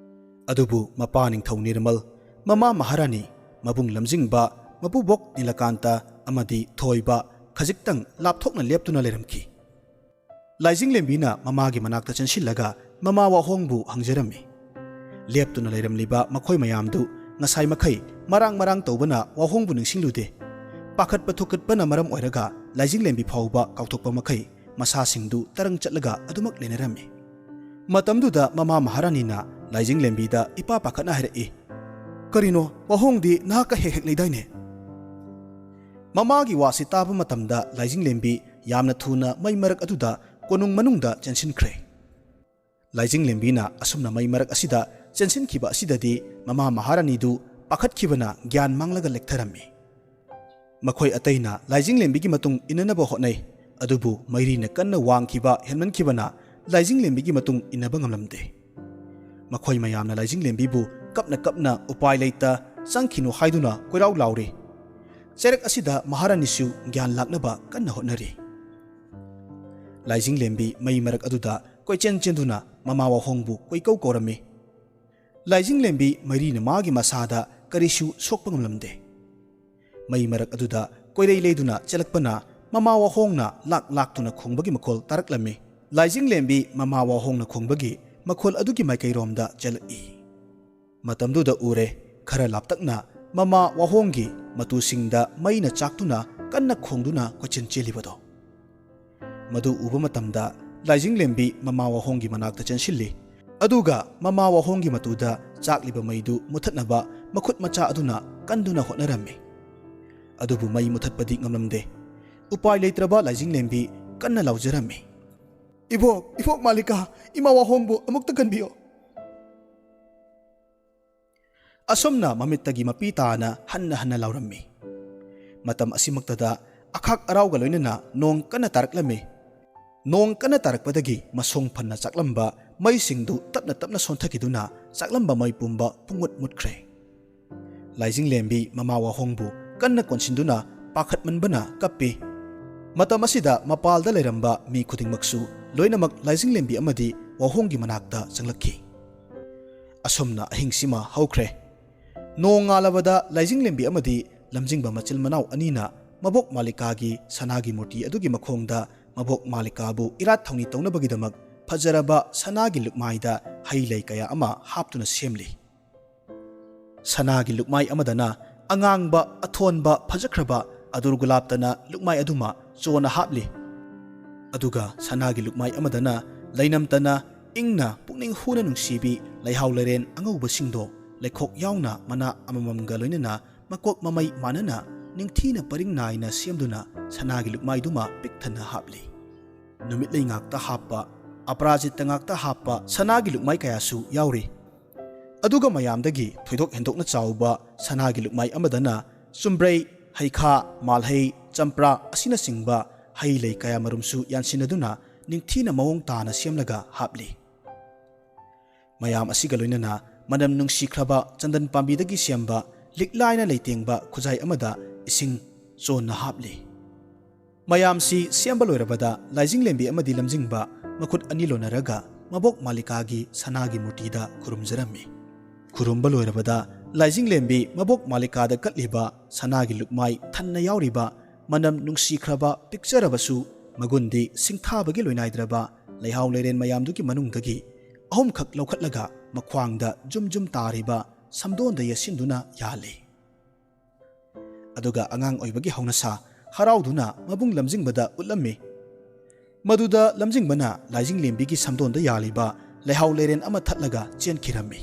ꯑꯗꯨꯕꯨ ꯃꯄꯥ ꯅꯤꯡꯊꯧ ꯅꯤꯔꯃꯜ, ꯃꯃꯥ ꯃꯍꯥꯔꯥꯅꯤ, ꯃꯕꯨꯡ ꯂꯝꯖꯤꯡꯕ, ꯃꯄꯨꯕꯣꯛ ꯅꯤꯂꯀꯥꯟꯇ ꯑꯃꯗꯤ ꯊꯣꯏꯕ ꯈꯖꯤꯛꯇꯪ ꯂꯥꯞꯊꯣꯛꯅ ꯂꯦꯞꯇꯨꯅ ꯂꯩꯔꯝꯈꯤ꯫ ꯂꯥꯏꯖꯤꯡꯂꯦꯝꯕꯤꯅ ꯃꯃꯥꯒꯤ ꯃꯅꯥꯛꯇ ꯆꯦꯟꯁꯤꯜꯂꯒ ꯃꯃꯥ ꯋꯥꯍꯣꯡꯕꯨ ꯍꯪꯖꯔꯝꯃꯤ꯫ ꯂꯦꯞꯇꯨꯅ ꯂꯩꯔꯝꯂꯤꯕ ꯃꯈꯣꯏ ꯃꯌꯥꯝꯗꯨ ꯉꯁꯥꯏ ꯃꯈꯩ ꯃꯔꯥꯡ ꯃꯔꯥꯡ ꯇꯧꯕꯅ ꯋꯥꯍꯣꯡꯕꯨ ꯅꯤꯡꯁꯤꯡꯂꯨꯗꯦ꯫ ꯄꯥꯈꯠꯄ ꯊꯨꯀꯠꯄꯅ ꯃꯔꯝ ꯑꯣꯏꯔꯒ ꯂꯥꯏꯖꯤꯡꯂꯦꯝꯕꯤ ꯐꯥꯎꯕ ꯀꯥꯎꯊꯣꯛꯄ ꯃꯈꯩ ꯃꯁꯥꯁꯤꯡꯗꯨ ꯇꯔꯪ ꯆꯠꯂꯒ ꯑꯗꯨꯃꯛ ꯂꯩꯅꯔꯝꯃꯤ꯫ ꯃꯇꯝꯗꯨꯗ ꯃꯃꯥ ꯃꯍꯥꯔꯥꯅꯤꯅ ꯂꯥꯏꯖꯤꯡꯂꯦꯝꯕꯤꯗ ꯏꯄꯥ ꯄꯥꯈꯠꯅ ꯍꯥꯏꯔꯛꯏ, "ꯀꯔꯤꯅꯣ, ꯋꯥꯍꯣꯡꯗꯤ ꯅꯍꯥꯛꯀ ꯍꯦꯛ ꯍꯦꯛ ꯂꯩꯗꯥꯏꯅꯦ?" ꯃꯃꯥꯒꯤ ꯋꯥꯁꯤ ꯇꯥꯕ ꯃꯇꯝꯗ ꯂꯥꯏꯖꯤꯡꯂꯦꯝꯕꯤ ꯌꯥꯝꯅ ꯊꯨꯅ ꯃꯩ ꯃꯔꯛ ꯑꯗꯨꯗ ꯀꯣꯅꯨꯡ ꯃꯅꯨꯡꯗ ꯆꯦꯟꯁꯤꯟꯈ꯭ꯔꯦ꯫ ꯂꯥꯏꯖꯤꯡꯂꯦꯝꯕꯤꯅ ꯑꯁꯨꯝꯅ ꯃꯩ ꯃꯔꯛ ꯑꯁꯤꯗ ꯆꯦꯟꯁꯤꯟꯈꯤꯕ ꯑꯁꯤꯗꯗꯤ ꯃꯃꯥ ꯃꯍꯥꯔꯥꯅꯤꯗꯨ ꯄꯥꯈꯠꯈꯤꯕꯅ ꯒ꯭ꯌꯥꯟ ꯃꯥꯡꯂꯒ ꯂꯦꯛꯊꯔꯝꯃꯤ꯫ ꯃꯈꯣꯏ ꯑꯇꯩꯅ ꯂꯥꯏꯖꯤꯡꯂꯦꯝꯕꯤꯒꯤ ꯃꯇꯨꯡ ꯏꯟꯅꯅꯕ ꯍꯣꯠꯅꯩ, ꯑꯗꯨꯕꯨ ꯃꯩꯔꯤꯅ ꯀꯟꯅ ꯋꯥꯡꯈꯤꯕ ꯍꯦꯟꯃꯟꯈꯤꯕꯅ ꯂꯥꯏꯖꯤꯡꯂꯦꯝꯕꯤꯒꯤ ꯃꯇꯨꯡ ꯏꯟꯅꯕ ꯉꯝꯂꯝꯗꯦ꯫ ꯃꯈꯣꯏ ꯃꯌꯥꯝꯅ ꯂꯥꯏꯖꯤꯡꯂꯦꯝꯕꯤꯕꯨ ꯀꯞꯅ ꯀꯞꯅ ꯎꯄꯥꯏ ꯂꯩꯇ ꯆꯪꯈꯤꯅꯨ ꯍꯥꯏꯗꯨꯅ ꯀꯣꯏꯔꯥꯎ ꯂꯥꯎꯔꯤ꯫ ꯆꯩꯔꯛ ꯑꯁꯤꯗ ꯃꯍꯥꯔꯥꯅꯤꯁꯨ ꯒ꯭ꯌꯥꯟ ꯂꯥꯛꯅꯕ ꯀꯟꯅ ꯍꯣꯠꯅꯔꯤ꯫ ꯂꯥꯏꯖꯤꯡꯂꯦꯝꯕꯤ ꯃꯩ ꯃꯔꯛ ꯑꯗꯨꯗ ꯀꯣꯏꯆꯦꯟ ꯆꯦꯟꯗꯨꯅ ꯃꯃꯥ ꯋꯥꯍꯣꯡꯕꯨ ꯀꯣꯏꯀꯧ ꯀꯧꯔꯝꯃꯤ꯫ ꯂꯥꯏꯖꯤꯡꯂꯦꯝꯕꯤ ꯃꯩꯔꯤꯅ ꯃꯥꯒꯤ ꯃꯁꯥꯗ ꯀꯔꯤꯁꯨ ꯁꯣꯛꯄ ꯉꯝꯂꯝꯗꯦ꯫ ꯃꯩ ꯃꯔꯛ ꯑꯗꯨꯗ ꯀꯣꯏꯔꯩ ꯂꯩꯗꯨꯅ ꯆꯦꯜꯂꯛꯄꯅ ꯃꯃꯥ ꯋꯥꯍꯣꯡꯅ ꯂꯥꯛ ꯂꯥꯛꯇꯨꯅ ꯈꯣꯡꯕꯒꯤ ꯃꯈꯣꯜ ꯇꯥꯔꯛꯂꯝꯃꯤ꯫ ꯂꯥꯏꯖꯤꯡꯂꯦꯝꯕꯤ ꯃꯃꯥ ꯋꯥꯍꯣꯡꯅ ꯈꯣꯡꯕꯒꯤ ꯃꯈꯣꯜ ꯑꯗꯨꯒꯤ ꯃꯥꯏꯀꯩꯔꯣꯝꯗ ꯆꯦꯜꯂꯛꯏ꯫ ꯃꯇꯝꯗꯨꯗ ꯎꯔꯦ, ꯈꯔ ꯂꯥꯞꯇꯛꯅ ꯃꯃꯥ ꯋꯥꯍꯣꯡꯒꯤ ꯃꯇꯨꯁꯤꯡꯗ ꯃꯩꯅ ꯆꯥꯛꯇꯨꯅ ꯀꯟꯅ ꯈꯣꯡꯗꯨꯅ ꯀꯣꯏꯆꯦꯟ ꯆꯦꯜꯂꯤꯕꯗꯣ꯫ ꯃꯗꯨ ꯎꯕ ꯃꯇꯝꯗ ꯂꯥꯏꯖꯤꯡꯂꯦꯝꯕꯤ ꯃꯃꯥ ꯋꯥꯍꯣꯡꯒꯤ ꯃꯅꯥꯛꯇ ꯆꯦꯟꯁꯤꯜꯂꯤ꯫ ꯑꯗꯨꯒ ꯃꯃꯥ ꯋꯥꯍꯣꯡꯒꯤ ꯃꯇꯨꯗ ꯆꯥꯛꯂꯤꯕ ꯃꯩꯗꯨ ꯃꯨꯊꯠꯅꯕ ꯃꯈꯨꯠ ꯃꯆꯥ ꯑꯗꯨꯅ ꯀꯟꯗꯨꯅ ꯍꯣꯠꯅꯔꯝꯃꯤ꯫ ꯑꯗꯨꯕꯨ ꯃꯩ ꯃꯨꯊꯠꯄꯗꯤ ꯉꯝꯂꯝꯗꯦ꯫ ꯎꯄꯥꯏ ꯂꯩꯇ꯭ꯔꯕ ꯂꯥꯏꯖꯤꯡꯂꯦꯝꯕꯤ ꯀꯟꯅ ꯂꯥꯎꯖꯔꯝꯃꯤ, "ꯏꯕꯣꯛ, ꯏꯕꯣꯛ ꯃꯥꯂꯤꯀꯥ, ꯏꯃꯥ ꯋꯥꯍꯣꯡꯕꯨ ꯑꯃꯨꯛꯇ ꯀꯟꯕꯤꯌꯨ!" ꯑꯁꯨꯝꯅ ꯃꯃꯤꯠꯇꯒꯤ ꯃꯄꯤ ꯇꯥꯅ ꯍꯟꯅ ꯍꯟꯅ ꯂꯥꯎꯔꯝꯃꯤ꯫ ꯃꯇꯝ ꯑꯁꯤꯃꯛꯇꯗ ꯑꯈꯥꯛ ꯑꯔꯥꯎꯒ ꯂꯣꯏꯅꯅ ꯅꯣꯡ ꯀꯟꯅ ꯇꯥꯔꯛꯂꯝꯃꯤ꯫ ꯅꯣꯡ ꯀꯟꯅ ꯇꯥꯔꯛꯄꯗꯒꯤ ꯃꯁꯣꯡ ꯐꯟꯅ ꯆꯥꯛꯂꯝꯕ ꯃꯩꯁꯤꯡꯗꯨ ꯇꯞꯅ ꯇꯞꯅ ꯁꯣꯟꯊꯈꯤꯗꯨꯅ ꯆꯥꯛꯂꯝꯕ ꯃꯩ ꯄꯨꯝꯕ ꯄꯨꯡꯃꯨꯠ ꯃꯨꯠꯈ꯭ꯔꯦ꯫ ꯂꯥꯏꯖꯤꯡꯂꯦꯝꯕꯤ ꯃꯃꯥ ꯋꯥꯍꯣꯡꯕꯨ ꯀꯟꯅ ꯀꯣꯟꯁꯤꯟꯗꯨꯅ ꯄꯥꯈꯠꯃꯟꯕꯅ ꯀꯞꯄꯤ꯫ ꯃꯇꯝ ꯑꯁꯤꯗ ꯃꯄꯥꯜꯗ ꯂꯩꯔꯝꯕ ꯃꯤ ꯈꯨꯗꯤꯡꯃꯛꯁꯨ ꯂꯣꯏꯅꯃꯛ ꯂꯥꯏꯖꯤꯡꯂꯦꯝꯕꯤ ꯑꯃꯗꯤ ꯋꯥꯍꯣꯡꯒꯤ ꯃꯅꯥꯛꯇ ꯆꯪꯂꯛꯈꯤ꯫ ꯑꯁꯨꯝꯅ ꯑꯍꯤꯡꯁꯤꯃ ꯍꯧꯈ꯭ꯔꯦ꯫ ꯅꯣꯡ ꯉꯥꯜꯂꯕꯗ ꯂꯥꯏꯖꯤꯡꯂꯦꯝꯕꯤ ꯑꯃꯗꯤ ꯂꯝꯖꯤꯡꯕ ꯃꯆꯤꯜ ꯃꯅꯥꯎ ꯑꯅꯤꯅ ꯃꯕꯣꯛ ꯃꯥꯂꯤꯀꯥꯒꯤ ꯁꯅꯥꯒꯤ ꯃꯨꯔꯇꯤ ꯑꯗꯨꯒꯤ ꯃꯈꯣꯡꯗ ꯃꯕꯣꯛ ꯃꯥꯂꯤꯀꯥꯕꯨ ꯏꯔꯥꯠ ꯊꯧꯅꯤ ꯇꯧꯅꯕꯒꯤꯗꯃꯛ ꯐꯖꯔꯕ ꯁꯅꯥꯒꯤ ꯂꯨꯛꯃꯥꯏꯗ ꯍꯩ ꯂꯩ ꯀꯌꯥ ꯑꯃ ꯍꯥꯞꯇꯨꯅ ꯁꯦꯝꯂꯤ꯫ ꯁꯅꯥꯒꯤ ꯂꯨꯛꯃꯥꯏ ꯑꯃꯗꯅ ꯑꯉꯥꯡꯕ, ꯑꯊꯣꯟꯕ, ꯐꯖꯈ꯭ꯔꯕ ꯑꯗꯨꯔ ꯒꯨꯂꯥꯞꯇꯅ ꯂꯨꯛꯃꯥꯏ ꯑꯗꯨꯃ ꯆꯣꯟꯅ ꯍꯥꯞꯂꯤ꯫ ꯑꯗꯨꯒ ꯁꯅꯥꯒꯤ ꯂꯨꯛꯃꯥꯏ ꯑꯃꯗꯅ ꯂꯩꯅꯝꯇꯅ ꯏꯪꯅ ꯄꯨꯛꯅꯤꯡ ꯍꯨꯅ ꯅꯨꯡꯁꯤꯕꯤ ꯂꯩꯍꯥꯎ ꯂꯩꯔꯦꯟ ꯑꯉꯧꯕꯁꯤꯡꯗꯣ ꯂꯩꯈꯣꯛ ꯌꯥꯎꯅ ꯃꯅꯥ ꯑꯃꯃꯝꯒ ꯂꯣꯏꯅꯅ ꯃꯀꯣꯛ ꯃꯃꯩ ꯃꯥꯟꯅꯅ ꯅꯤꯡꯊꯤꯅ ꯄꯔꯤꯡ ꯅꯥꯏꯅ ꯁꯦꯝꯗꯨꯅ ꯁꯅꯥꯒꯤ ꯂꯨꯛꯃꯥꯏꯗꯨꯃ ꯄꯤꯛ ꯊꯟꯅ ꯍꯥꯞꯂꯤ꯫ ꯅꯨꯃꯤꯠꯂꯩ ꯉꯥꯛꯇ ꯍꯥꯞꯄ, ꯑꯄꯔꯥꯖꯤꯇ ꯉꯥꯛꯇ ꯍꯥꯞꯄ ꯁꯅꯥꯒꯤ ꯂꯨꯛꯃꯥꯏ ꯀꯌꯥꯁꯨ ꯌꯥꯎꯔꯤ꯫ ꯑꯗꯨꯒ ꯃꯌꯥꯝꯗꯒꯤ ꯊꯣꯏꯗꯣꯛ ꯍꯦꯟꯗꯣꯛꯅ ꯆꯥꯎꯕ ꯁꯅꯥꯒꯤ ꯂꯨꯛꯃꯥꯏ ꯑꯃꯗꯅ ꯆꯨꯝꯕ꯭ꯔꯩ, ꯍꯩꯈꯥ, ꯃꯥꯜꯍꯩ, ꯆꯝꯄ꯭ꯔꯥ ꯑꯁꯤꯅꯆꯤꯡꯕ ꯍꯩ ꯂꯩ ꯀꯌꯥꯃꯔꯨꯝꯁꯨ ꯌꯥꯟꯁꯤꯟꯅꯗꯨꯅ ꯅꯤꯡꯊꯤꯅ ꯃꯑꯣꯡ ꯇꯥꯅ ꯁꯦꯝꯂꯒ ꯍꯥꯞꯂꯤ꯫ ꯃꯌꯥꯝ ꯑꯁꯤꯒ ꯂꯣꯏꯅꯅ ꯃꯅꯝ ꯅꯨꯡꯁꯤꯈ꯭ꯔꯕ ꯆꯟꯗꯟ ꯄꯥꯝꯕꯤꯗꯒꯤ ꯁꯦꯝꯕ ꯂꯤꯛꯂꯥꯏꯅ ꯂꯩꯇꯦꯡꯕ ꯈꯨꯖꯥꯏ ꯑꯃꯗ ꯏꯁꯤꯡ ꯆꯣꯟꯅ ꯍꯥꯞꯂꯤ꯫ ꯃꯌꯥꯝꯁꯤ ꯁꯦꯝꯕ ꯂꯣꯏꯔꯕꯗ ꯂꯥꯏꯖꯤꯡꯂꯦꯝꯕꯤ ꯑꯃꯗꯤ ꯂꯝꯖꯤꯡꯕ ꯃꯈꯨꯠ ꯑꯅꯤ ꯂꯣꯟꯅꯔꯒ ꯃꯕꯣꯛ ꯃꯥꯂꯤꯀꯥꯒꯤ ꯁꯅꯥꯒꯤ ꯃꯨꯔꯇꯤꯗ ꯈꯨꯔꯨꯝꯖꯔꯝꯃꯤ꯫ ꯈꯨꯔꯨꯝꯕ ꯂꯣꯏꯔꯕꯗ ꯂꯥꯏꯖꯤꯡꯂꯦꯝꯕꯤ ꯃꯕꯣꯛ ꯃꯥꯂꯤꯀꯥꯗ ꯀꯠꯂꯤꯕ ꯁꯅꯥꯒꯤ ꯂꯨꯛꯃꯥꯏ ꯊꯟꯅ ꯌꯥꯎꯔꯤꯕ ꯃꯅꯝ ꯅꯨꯡꯁꯤꯈ꯭ꯔꯕ ꯄꯤꯛꯆꯔꯕꯁꯨ ꯃꯒꯨꯟꯗꯤ ꯁꯤꯡꯊꯥꯕꯒꯤ ꯂꯣꯏꯅꯥꯏꯗ꯭ꯔꯕ ꯂꯩꯍꯥꯎ ꯂꯩꯔꯦꯟ ꯃꯌꯥꯝꯗꯨꯒꯤ ꯃꯅꯨꯡꯗꯒꯤ ꯑꯍꯨꯝꯈꯛ ꯂꯧꯈꯠꯂꯒ ꯃꯈ꯭ꯋꯥꯡꯗ ꯖꯨꯝ ꯖꯨꯝ ꯇꯥꯔꯤꯕ ꯁꯝꯗꯣꯟꯗ ꯌꯦꯠꯁꯤꯟꯗꯨꯅ ꯌꯥꯜꯂꯤ꯫ ꯑꯗꯨꯒ ꯑꯉꯥꯡ ꯑꯣꯏꯕꯒꯤ ꯍꯧꯅꯁꯥ ꯍꯔꯥꯎꯗꯨꯅ ꯃꯕꯨꯡ ꯂꯝꯖꯤꯡꯕꯗ ꯎꯠꯂꯝꯃꯤ꯫ ꯃꯗꯨꯗ ꯂꯝꯖꯤꯡꯕꯅ ꯂꯥꯏꯖꯤꯡꯂꯦꯝꯕꯤꯒꯤ ꯁꯝꯗꯣꯟꯗ ꯌꯥꯜꯂꯤꯕ ꯂꯩꯍꯥꯎ ꯂꯩꯔꯦꯟ ꯑꯃ ꯊꯠꯂꯒ ꯆꯦꯟꯈꯤꯔꯝꯃꯤ꯫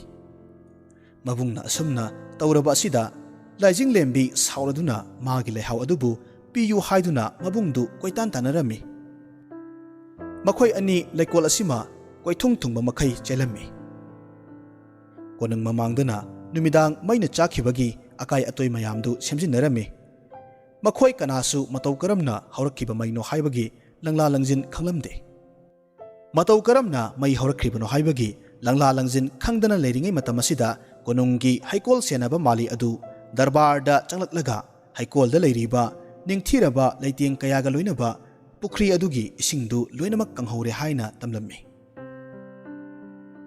ꯃꯕꯨꯡꯅ ꯑꯁꯨꯝꯅ ꯇꯧꯔꯕ ꯑꯁꯤꯗ ꯂꯥꯏꯖꯤꯡꯂꯦꯝꯕꯤ ꯁꯥꯎꯔꯗꯨꯅ ꯃꯥꯒꯤ ꯂꯩꯍꯥꯎ ꯑꯗꯨꯕꯨ ꯄꯤꯌꯨ ꯍꯥꯏꯗꯨꯅ ꯃꯕꯨꯡꯗꯨ ꯀꯣꯏꯇꯥꯟ ꯇꯥꯟꯅꯔꯝꯃꯤ꯫ ꯃꯈꯣꯏ ꯑꯅꯤ ꯂꯩꯀꯣꯜ ꯑꯁꯤꯃ ꯀꯣꯏꯊꯨꯡ ꯊꯨꯡꯕ ꯃꯈꯩ ꯆꯦꯜꯂꯝꯃꯤ꯫ ꯀꯣꯅꯨꯡ ꯃꯃꯥꯡꯗꯅ ꯅꯨꯃꯤꯗꯥꯡ ꯃꯩꯅ ꯆꯥꯛꯈꯤꯕꯒꯤ ꯑꯀꯥꯏ ꯑꯇꯣꯏ ꯃꯌꯥꯝꯗꯨ ꯁꯦꯝꯖꯤꯟꯅꯔꯝꯃꯤ꯫ ꯃꯈꯣꯏ ꯀꯅꯥꯁꯨ ꯃꯇꯧ ꯀꯔꯝꯅ ꯍꯧꯔꯛꯈꯤꯕ ꯃꯩꯅꯣ ꯍꯥꯏꯕꯒꯤ ꯂꯪꯂꯥ ꯂꯪꯖꯤꯟ ꯈꯪꯂꯝꯗꯦ꯫ ꯃꯇꯧ ꯀꯔꯝꯅ ꯃꯩ ꯍꯧꯔꯛꯈ꯭ꯔꯤꯕꯅꯣ ꯍꯥꯏꯕꯒꯤ ꯂꯪꯂꯥ ꯂꯪꯖꯤꯟ ꯈꯪꯗꯅ ꯂꯩꯔꯤꯉꯩ ꯃꯇꯝ ꯑꯁꯤꯗ, ꯀꯣꯅꯨꯡꯒꯤ ꯍꯩꯀꯣꯜ ꯁꯦꯟꯅꯕ ꯃꯥꯂꯤ ꯑꯗꯨ ꯗꯔꯕꯥꯔꯗ ꯆꯪꯂꯛꯂꯒ, ꯍꯩꯀꯣꯜꯗ ꯂꯩꯔꯤꯕ ꯅꯤꯡꯊꯤꯔꯕ ꯂꯩꯇꯦꯡ ꯀꯌꯥꯒ ꯂꯣꯏꯅꯕ ꯄꯨꯈ꯭ꯔꯤ ꯑꯗꯨꯒꯤ ꯏꯁꯤꯡꯗꯨ ꯂꯣꯏꯅꯃꯛ ꯀꯪꯍꯧꯔꯦ ꯍꯥꯏꯅ ꯇꯝꯂꯝꯃꯤ꯫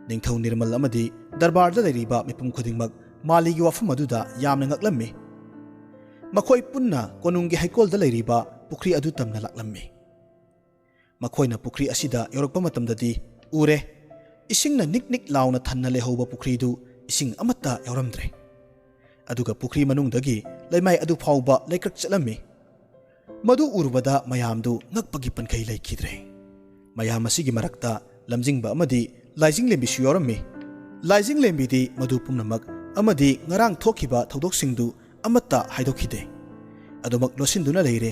ꯅꯤꯡꯊꯧ ꯅꯤꯔꯃꯜ ꯑꯃꯗꯤ ꯗꯔꯕꯥꯔꯗ ꯂꯩꯔꯤꯕ ꯃꯤꯄꯨꯝ ꯈꯨꯗꯤꯡꯃꯛ ꯃꯥꯂꯤꯒꯤ ꯋꯥꯐꯝ ꯑꯗꯨꯗ ꯌꯥꯝꯅ ꯉꯛꯂꯝꯃꯤ꯫ ꯃꯈꯣꯏ ꯄꯨꯟꯅ ꯀꯣꯅꯨꯡꯒꯤ ꯍꯩꯀꯣꯜꯗ ꯂꯩꯔꯤꯕ ꯄꯨꯈ꯭ꯔꯤ ꯑꯗꯨ ꯇꯝꯅ ꯂꯥꯛꯂꯝꯃꯤ꯫ ꯃꯈꯣꯏꯅ ꯄꯨꯈ꯭ꯔꯤ ꯑꯁꯤꯗ ꯌꯧꯔꯛꯄ ꯃꯇꯝꯗꯗꯤ ꯎꯔꯦ, ꯏꯁꯤꯡꯅ ꯅꯤꯛ ꯅꯤꯛ ꯂꯥꯎꯅ ꯊꯟꯅ ꯂꯩꯍꯧꯕ ꯄꯨꯈ꯭ꯔꯤꯗꯨ ꯏꯁꯤꯡ ꯑꯃꯠꯇ ꯌꯥꯎꯔꯝꯗ꯭ꯔꯦ꯫ ꯑꯗꯨꯒ ꯄꯨꯈ꯭ꯔꯤ ꯃꯅꯨꯡꯗꯒꯤ ꯂꯩꯃꯥꯏ ꯑꯗꯨ ꯐꯥꯎꯕ ꯂꯩꯀ꯭ꯔꯛ ꯆꯠꯂꯝꯃꯤ꯫ ꯃꯗꯨ ꯎꯔꯨꯕꯗ ꯃꯌꯥꯝꯗꯨ ꯉꯛꯄꯒꯤ ꯄꯟꯈꯩ ꯂꯩꯈꯤꯗ꯭ꯔꯦ꯫ ꯃꯌꯥꯝ ꯑꯁꯤꯒꯤ ꯃꯔꯛꯇ ꯂꯝꯖꯤꯡꯕ ꯑꯃꯗꯤ ꯂꯥꯏꯖꯤꯡꯂꯦꯝꯕꯤꯁꯨ ꯌꯥꯎꯔꯝꯃꯤ꯫ ꯂꯥꯏꯖꯤꯡꯂꯦꯝꯕꯤꯗꯤ ꯃꯗꯨ ꯄꯨꯝꯅꯃꯛ ꯑꯃꯗꯤ ꯉꯔꯥꯡ ꯊꯣꯛꯈꯤꯕ ꯊꯧꯗꯣꯛꯁꯤꯡꯗꯨ ꯑꯃꯠꯇ ꯍꯥꯏꯗꯣꯛꯈꯤꯗꯦ꯫ ꯑꯗꯨꯃꯛ ꯂꯣꯠꯁꯤꯟꯗꯨꯅ ꯂꯩꯔꯦ꯫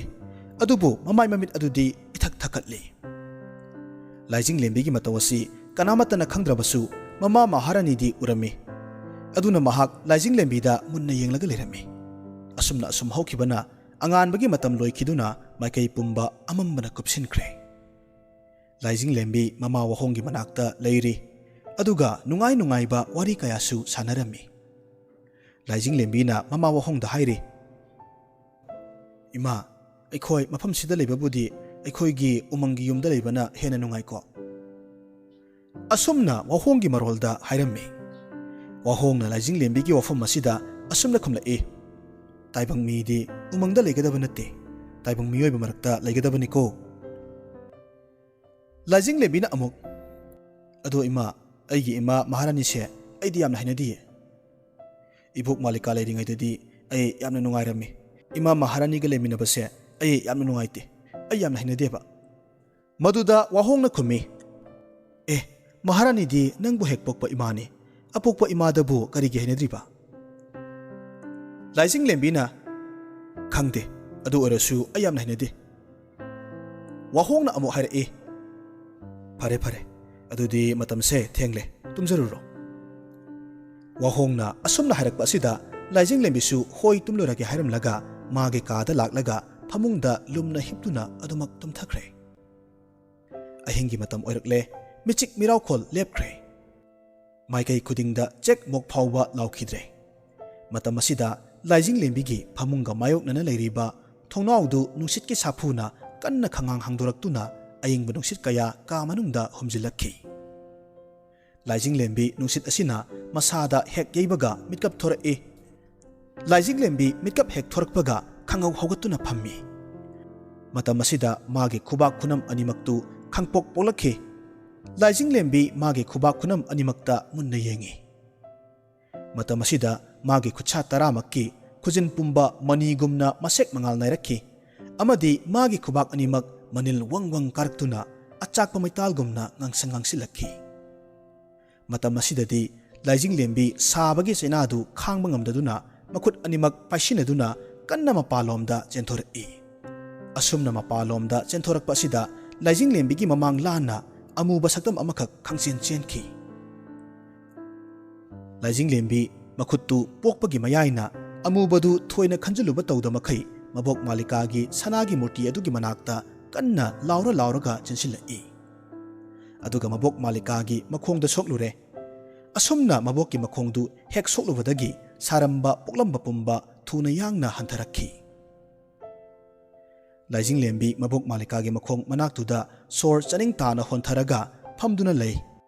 ꯑꯗꯨꯕꯨ ꯃꯃꯥꯏ ꯃꯃꯤꯠ ꯑꯗꯨꯗꯤ ꯏꯊꯛ ꯊꯛꯀꯠꯂꯤ꯫ ꯂꯥꯏꯖꯤꯡꯂꯦꯝꯕꯤꯒꯤ ꯃꯇꯧ ꯑꯁꯤ ꯀꯅꯥꯃꯠꯇꯅ ꯈꯪꯗ꯭ꯔꯕꯁꯨ ꯃꯃꯥ ꯃꯍꯥꯔꯥꯅꯤꯗꯤ ꯎꯔꯝꯃꯤ꯫ ꯑꯗꯨꯅ ꯃꯍꯥꯛ ꯂꯥꯏꯖꯤꯡꯂꯦꯝꯕꯤꯗ ꯃꯨꯟꯅ ꯌꯦꯡꯂꯒ ꯂꯩꯔꯝꯃꯤ꯫ ꯑꯁꯨꯝꯅ ꯑꯁꯨꯝ ꯍꯧꯈꯤꯕꯅ ꯑꯉꯥꯟꯕꯒꯤ ꯃꯇꯝ ꯂꯣꯏꯈꯤꯗꯨꯅ ꯃꯥꯏꯀꯩ ꯄꯨꯝꯕ ꯑꯃꯝꯕꯅ ꯀꯨꯞꯁꯤꯟꯈ꯭ꯔꯦ꯫ ꯂꯥꯏꯖꯤꯡꯂꯦꯝꯕꯤ ꯃꯃꯥ ꯋꯥꯍꯣꯡꯒꯤ ꯃꯅꯥꯛꯇ ꯂꯩꯔꯤ, ꯑꯗꯨꯒ ꯅꯨꯡꯉꯥꯏ ꯅꯨꯡꯉꯥꯏꯕ ꯋꯥꯔꯤ ꯀꯌꯥꯁꯨ ꯁꯥꯟꯅꯔꯝꯃꯤ꯫ ꯂꯥꯏꯖꯤꯡꯂꯦꯝꯕꯤꯅ ꯃꯃꯥ ꯋꯥꯍꯣꯡꯗ ꯍꯥꯏꯔꯤ, "ꯏꯃꯥ, ꯑꯩꯈꯣꯏ ꯃꯐꯝꯁꯤꯗ ꯂꯩꯕꯕꯨꯗꯤ ꯑꯩꯈꯣꯏꯒꯤ ꯎꯃꯪꯒꯤ ꯌꯨꯝꯗ ꯂꯩꯕꯅ ꯍꯦꯟꯅ ꯅꯨꯡꯉꯥꯏꯀꯣ?" ꯑꯁꯨꯝꯅ ꯋꯥꯍꯣꯡꯒꯤ ꯃꯔꯣꯜꯗ ꯍꯥꯏꯔꯝꯃꯤ꯫ ꯋꯥꯍꯣꯡꯅ ꯂꯥꯏꯖꯤꯡꯂꯦꯝꯕꯤꯒꯤ ꯋꯥꯐꯝ ꯑꯁꯤꯗ ꯑꯁꯨꯝꯅ ꯈꯨꯝꯂꯛꯏ, "ꯇꯥꯏꯕꯪ ꯃꯤꯗꯤ ꯎꯃꯪꯗ ꯂꯩꯒꯗꯕ ꯅꯠꯇꯦ, ꯇꯥꯏꯕꯪ ꯃꯤꯑꯣꯏꯕ ꯃꯔꯛꯇ ꯂꯩꯒꯗꯕꯅꯤꯀꯣ?" ꯂꯥꯏꯖꯤꯡꯂꯦꯝꯕꯤꯅ ꯑꯃꯨꯛ, "ꯑꯗꯣ ꯏꯃꯥ, ꯑꯩꯒꯤ ꯏꯃꯥ ꯃꯍꯥꯔꯥꯅꯤꯁꯦ ꯑꯩꯗꯤ ꯌꯥꯝꯅ ꯍꯩꯅꯗꯤꯌꯦ꯫ ꯏꯕꯣꯛ ꯃꯥꯂꯤꯀꯥ ꯂꯩꯔꯤꯉꯩꯗꯗꯤ ꯑꯩ ꯌꯥꯝꯅ ꯅꯨꯡꯉꯥꯏꯔꯝꯃꯤ꯫ ꯏꯃꯥ ꯃꯍꯥꯔꯥꯅꯤꯒ ꯂꯩꯃꯤꯟꯅꯕꯁꯦ ꯑꯩ ꯌꯥꯝꯅ ꯅꯨꯡꯉꯥꯏꯇꯦ꯫ ꯑꯩ ꯌꯥꯝꯅ ꯍꯩꯅꯗꯦꯕ꯫" ꯃꯗꯨꯗ ꯋꯥꯍꯣꯡꯅ ꯈꯨꯝꯃꯤ, "ꯑꯦ, ꯃꯍꯥꯔꯥꯅꯤꯗꯤ ꯅꯪꯕꯨ ꯍꯦꯛ ꯄꯣꯛꯄ ꯏꯃꯥꯅꯤ꯫ ꯑꯄꯣꯛꯄ ꯏꯃꯥꯗꯕꯨ ꯀꯔꯤꯒꯤ ꯍꯩꯅꯗ꯭ꯔꯤꯕ?" ꯂꯥꯏꯖꯤꯡꯂꯦꯝꯕꯤꯅ, "ꯈꯪꯗꯦ, ꯑꯗꯨ ꯑꯣꯏꯔꯁꯨ ꯑꯩ ꯌꯥꯝꯅ ꯍꯩꯅꯗꯦ꯫" ꯋꯥꯍꯣꯡꯅ ꯑꯃꯨꯛ ꯍꯥꯏꯔꯛꯏ, "ꯐꯔꯦ, ꯐꯔꯦ, ꯑꯗꯨꯗꯤ ꯃꯇꯝꯁꯦ ꯊꯦꯡꯂꯦ, ꯇꯨꯝꯖꯔꯨꯔꯣ꯫" ꯋꯥꯍꯣꯡꯅ ꯑꯁꯨꯝꯅ ꯍꯥꯏꯔꯛꯄ ꯑꯁꯤꯗ ꯂꯥꯏꯖꯤꯡꯂꯦꯝꯕꯤꯁꯨ ꯍꯣꯏ ꯇꯨꯝꯂꯨꯔꯒꯦ ꯍꯥꯏꯔꯝꯂꯒ ꯃꯥꯒꯤ ꯀꯥꯗ ꯂꯥꯛꯂꯒ ꯐꯃꯨꯡꯗ ꯂꯨꯝꯅ ꯍꯤꯞꯇꯨꯅ ꯑꯗꯨꯃꯛ ꯇꯨꯝꯊꯈ꯭ꯔꯦ꯫ ꯑꯍꯤꯡꯒꯤ ꯃꯇꯝ ꯑꯣꯏꯔꯛꯂꯦ꯫ ꯃꯤꯆꯤꯛ ꯃꯤꯔꯥꯎꯈꯣꯜ ꯂꯦꯞꯈ꯭ꯔꯦ꯫ ꯃꯥꯏꯀꯩ ꯈꯨꯗꯤꯡꯗ ꯆꯦꯛ ꯃꯣꯛ ꯐꯥꯎꯕ ꯂꯥꯎꯈꯤꯗ꯭ꯔꯦ꯫ ꯃꯇꯝ ꯑꯁꯤꯗ ꯂꯥꯏꯖꯤꯡꯂꯦꯝꯕꯤꯒꯤ ꯐꯃꯨꯡꯒ ꯃꯥꯌꯣꯛꯅꯅ ꯂꯩꯔꯤꯕ ꯊꯣꯡꯅꯥꯎꯗꯨ ꯅꯨꯡꯁꯤꯠꯀꯤ ꯁꯥꯐꯨꯅ ꯀꯟꯅ ꯈꯪꯉꯥꯡ ꯍꯥꯡꯗꯣꯔꯛꯇꯨꯅ ꯑꯌꯤꯡꯕ ꯅꯨꯡꯁꯤꯠ ꯀꯌꯥ ꯀꯥ ꯃꯅꯨꯡꯗ ꯍꯨꯝꯖꯤꯜꯂꯛꯈꯤ꯫ ꯂꯥꯏꯖꯤꯡꯂꯦꯝꯕꯤ ꯅꯨꯡꯁꯤꯠ ꯑꯁꯤꯅ ꯃꯁꯥꯗ ꯍꯦꯛ ꯌꯩꯕꯒ ꯃꯤꯠꯀꯞ ꯊꯣꯔꯛꯏ꯫ ꯂꯥꯏꯖꯤꯡꯂꯦꯝꯕꯤ ꯃꯤꯠꯀꯞ ꯍꯦꯛ ꯊꯣꯔꯛꯄꯒ ꯈꯪꯍꯧ ꯍꯧꯒꯠꯇꯨꯅ ꯐꯝꯃꯤ꯫ ꯃꯇꯝ ꯑꯁꯤꯗ ꯃꯥꯒꯤ ꯈꯨꯕꯥꯛ ꯈꯨꯅꯝ ꯑꯅꯤꯃꯛꯇꯨ ꯈꯪꯄꯣꯛ ꯄꯣꯛꯂꯛꯈꯤ꯫ ꯂꯥꯏꯖꯤꯡꯂꯦꯝꯕꯤ ꯃꯥꯒꯤ ꯈꯨꯕꯥꯛ ꯈꯨꯅꯝ ꯑꯅꯤꯃꯛꯇ ꯃꯨꯟꯅ ꯌꯦꯡꯉꯤ꯫ ꯃꯇꯝ ꯑꯁꯤꯗ ꯃꯥꯒꯤ ꯈꯨꯠꯁꯥ ꯇꯔꯥꯃꯛꯀꯤ ꯈꯨꯖꯤꯟ ꯄꯨꯝꯕ ꯃꯅꯤꯒꯨꯝꯅ ꯃꯁꯦꯛ ꯃꯉꯥꯜ ꯅꯥꯏꯔꯛꯈꯤ, ꯑꯃꯗꯤ ꯃꯥꯒꯤ ꯈꯨꯕꯥꯛ ꯑꯅꯤꯃꯛ ꯃꯅꯤꯜ ꯋꯪ ꯋꯪ ꯀꯥꯔꯛꯇꯨꯅ ꯑꯆꯥꯛꯄ ꯃꯩꯇꯥꯜꯒꯨꯝꯅ ꯉꯥꯡꯁꯪ ꯉꯥꯡꯁꯤꯜꯂꯛꯈꯤ꯫ ꯃꯇꯝ ꯑꯁꯤꯗꯗꯤ ꯂꯥꯏꯖꯤꯡꯂꯦꯝꯕꯤ ꯁꯥꯕꯒꯤ ꯆꯩꯅꯥꯗꯨ ꯈꯥꯡꯕ ꯉꯝꯗꯗꯨꯅ ꯃꯈꯨꯠ ꯑꯅꯤꯃꯛ ꯄꯥꯏꯁꯤꯟꯅꯗꯨꯅ ꯀꯟꯅ ꯃꯄꯥꯟꯂꯣꯝꯗ ꯆꯦꯟꯊꯣꯔꯛꯏ꯫ ꯑꯁꯨꯝꯅ ꯃꯄꯥꯟꯂꯣꯝꯗ ꯆꯦꯟꯊꯣꯔꯛꯄ ꯑꯁꯤꯗ ꯂꯥꯏꯖꯤꯡꯂꯦꯝꯕꯤꯒꯤ ꯃꯃꯥꯡ ꯂꯥꯟꯅ ꯑꯃꯨꯕ ꯁꯛꯇꯝ ꯑꯃꯈꯛ ꯈꯪꯆꯦꯟ ꯆꯦꯟꯈꯤ꯫ ꯂꯥꯏꯖꯤꯡꯂꯦꯝꯕꯤ ꯃꯈꯨꯠꯇꯨ ꯄꯣꯛꯄꯒꯤ ꯃꯌꯥꯏꯅ ꯑꯃꯨꯕꯗꯨ ꯊꯣꯏꯅ ꯈꯟꯖꯤꯜꯂꯨꯕ ꯇꯧꯗ ꯃꯈꯩ ꯃꯕꯣꯛ ꯃꯥꯂꯤꯀꯥꯒꯤ ꯁꯅꯥꯒꯤ ꯃꯨꯔꯇꯤ ꯑꯗꯨꯒꯤ ꯃꯅꯥꯛꯇ ꯀꯟꯅ ꯂꯥꯎꯔ ꯂꯥꯎꯔꯒ ꯆꯦꯟꯁꯤꯜꯂꯛꯏ꯫ ꯑꯗꯨꯒ ꯃꯕꯣꯛ ꯃꯥꯂꯤꯀꯥꯒꯤ ꯃꯈꯣꯡꯗ ꯁꯣꯛꯂꯨꯔꯦ꯫ ꯑꯁꯨꯝꯅ ꯃꯕꯣꯛꯀꯤ ꯃꯈꯣꯡꯗꯨ ꯍꯦꯛ ꯁꯣꯛꯂꯨꯕꯗꯒꯤ ꯁꯥꯔꯝꯕ ꯄꯣꯛꯂꯝꯕ ꯄꯨꯝꯕ ꯊꯨꯅ ꯌꯥꯡꯅ ꯍꯟꯊꯔꯛꯈꯤ꯫ ꯂꯥꯏꯖꯤꯡꯂꯦꯝꯕꯤ ꯃꯕꯣꯛ ꯃꯥꯂꯤꯀꯥꯒꯤ ꯃꯈꯣꯡ ꯃꯅꯥꯛꯇꯨꯗ ꯁꯣꯔ ꯆꯥꯅꯤꯡ ꯇꯥꯅ ꯍꯣꯟꯊꯔꯒ ꯐꯝꯗꯨꯅ ꯂꯩ꯫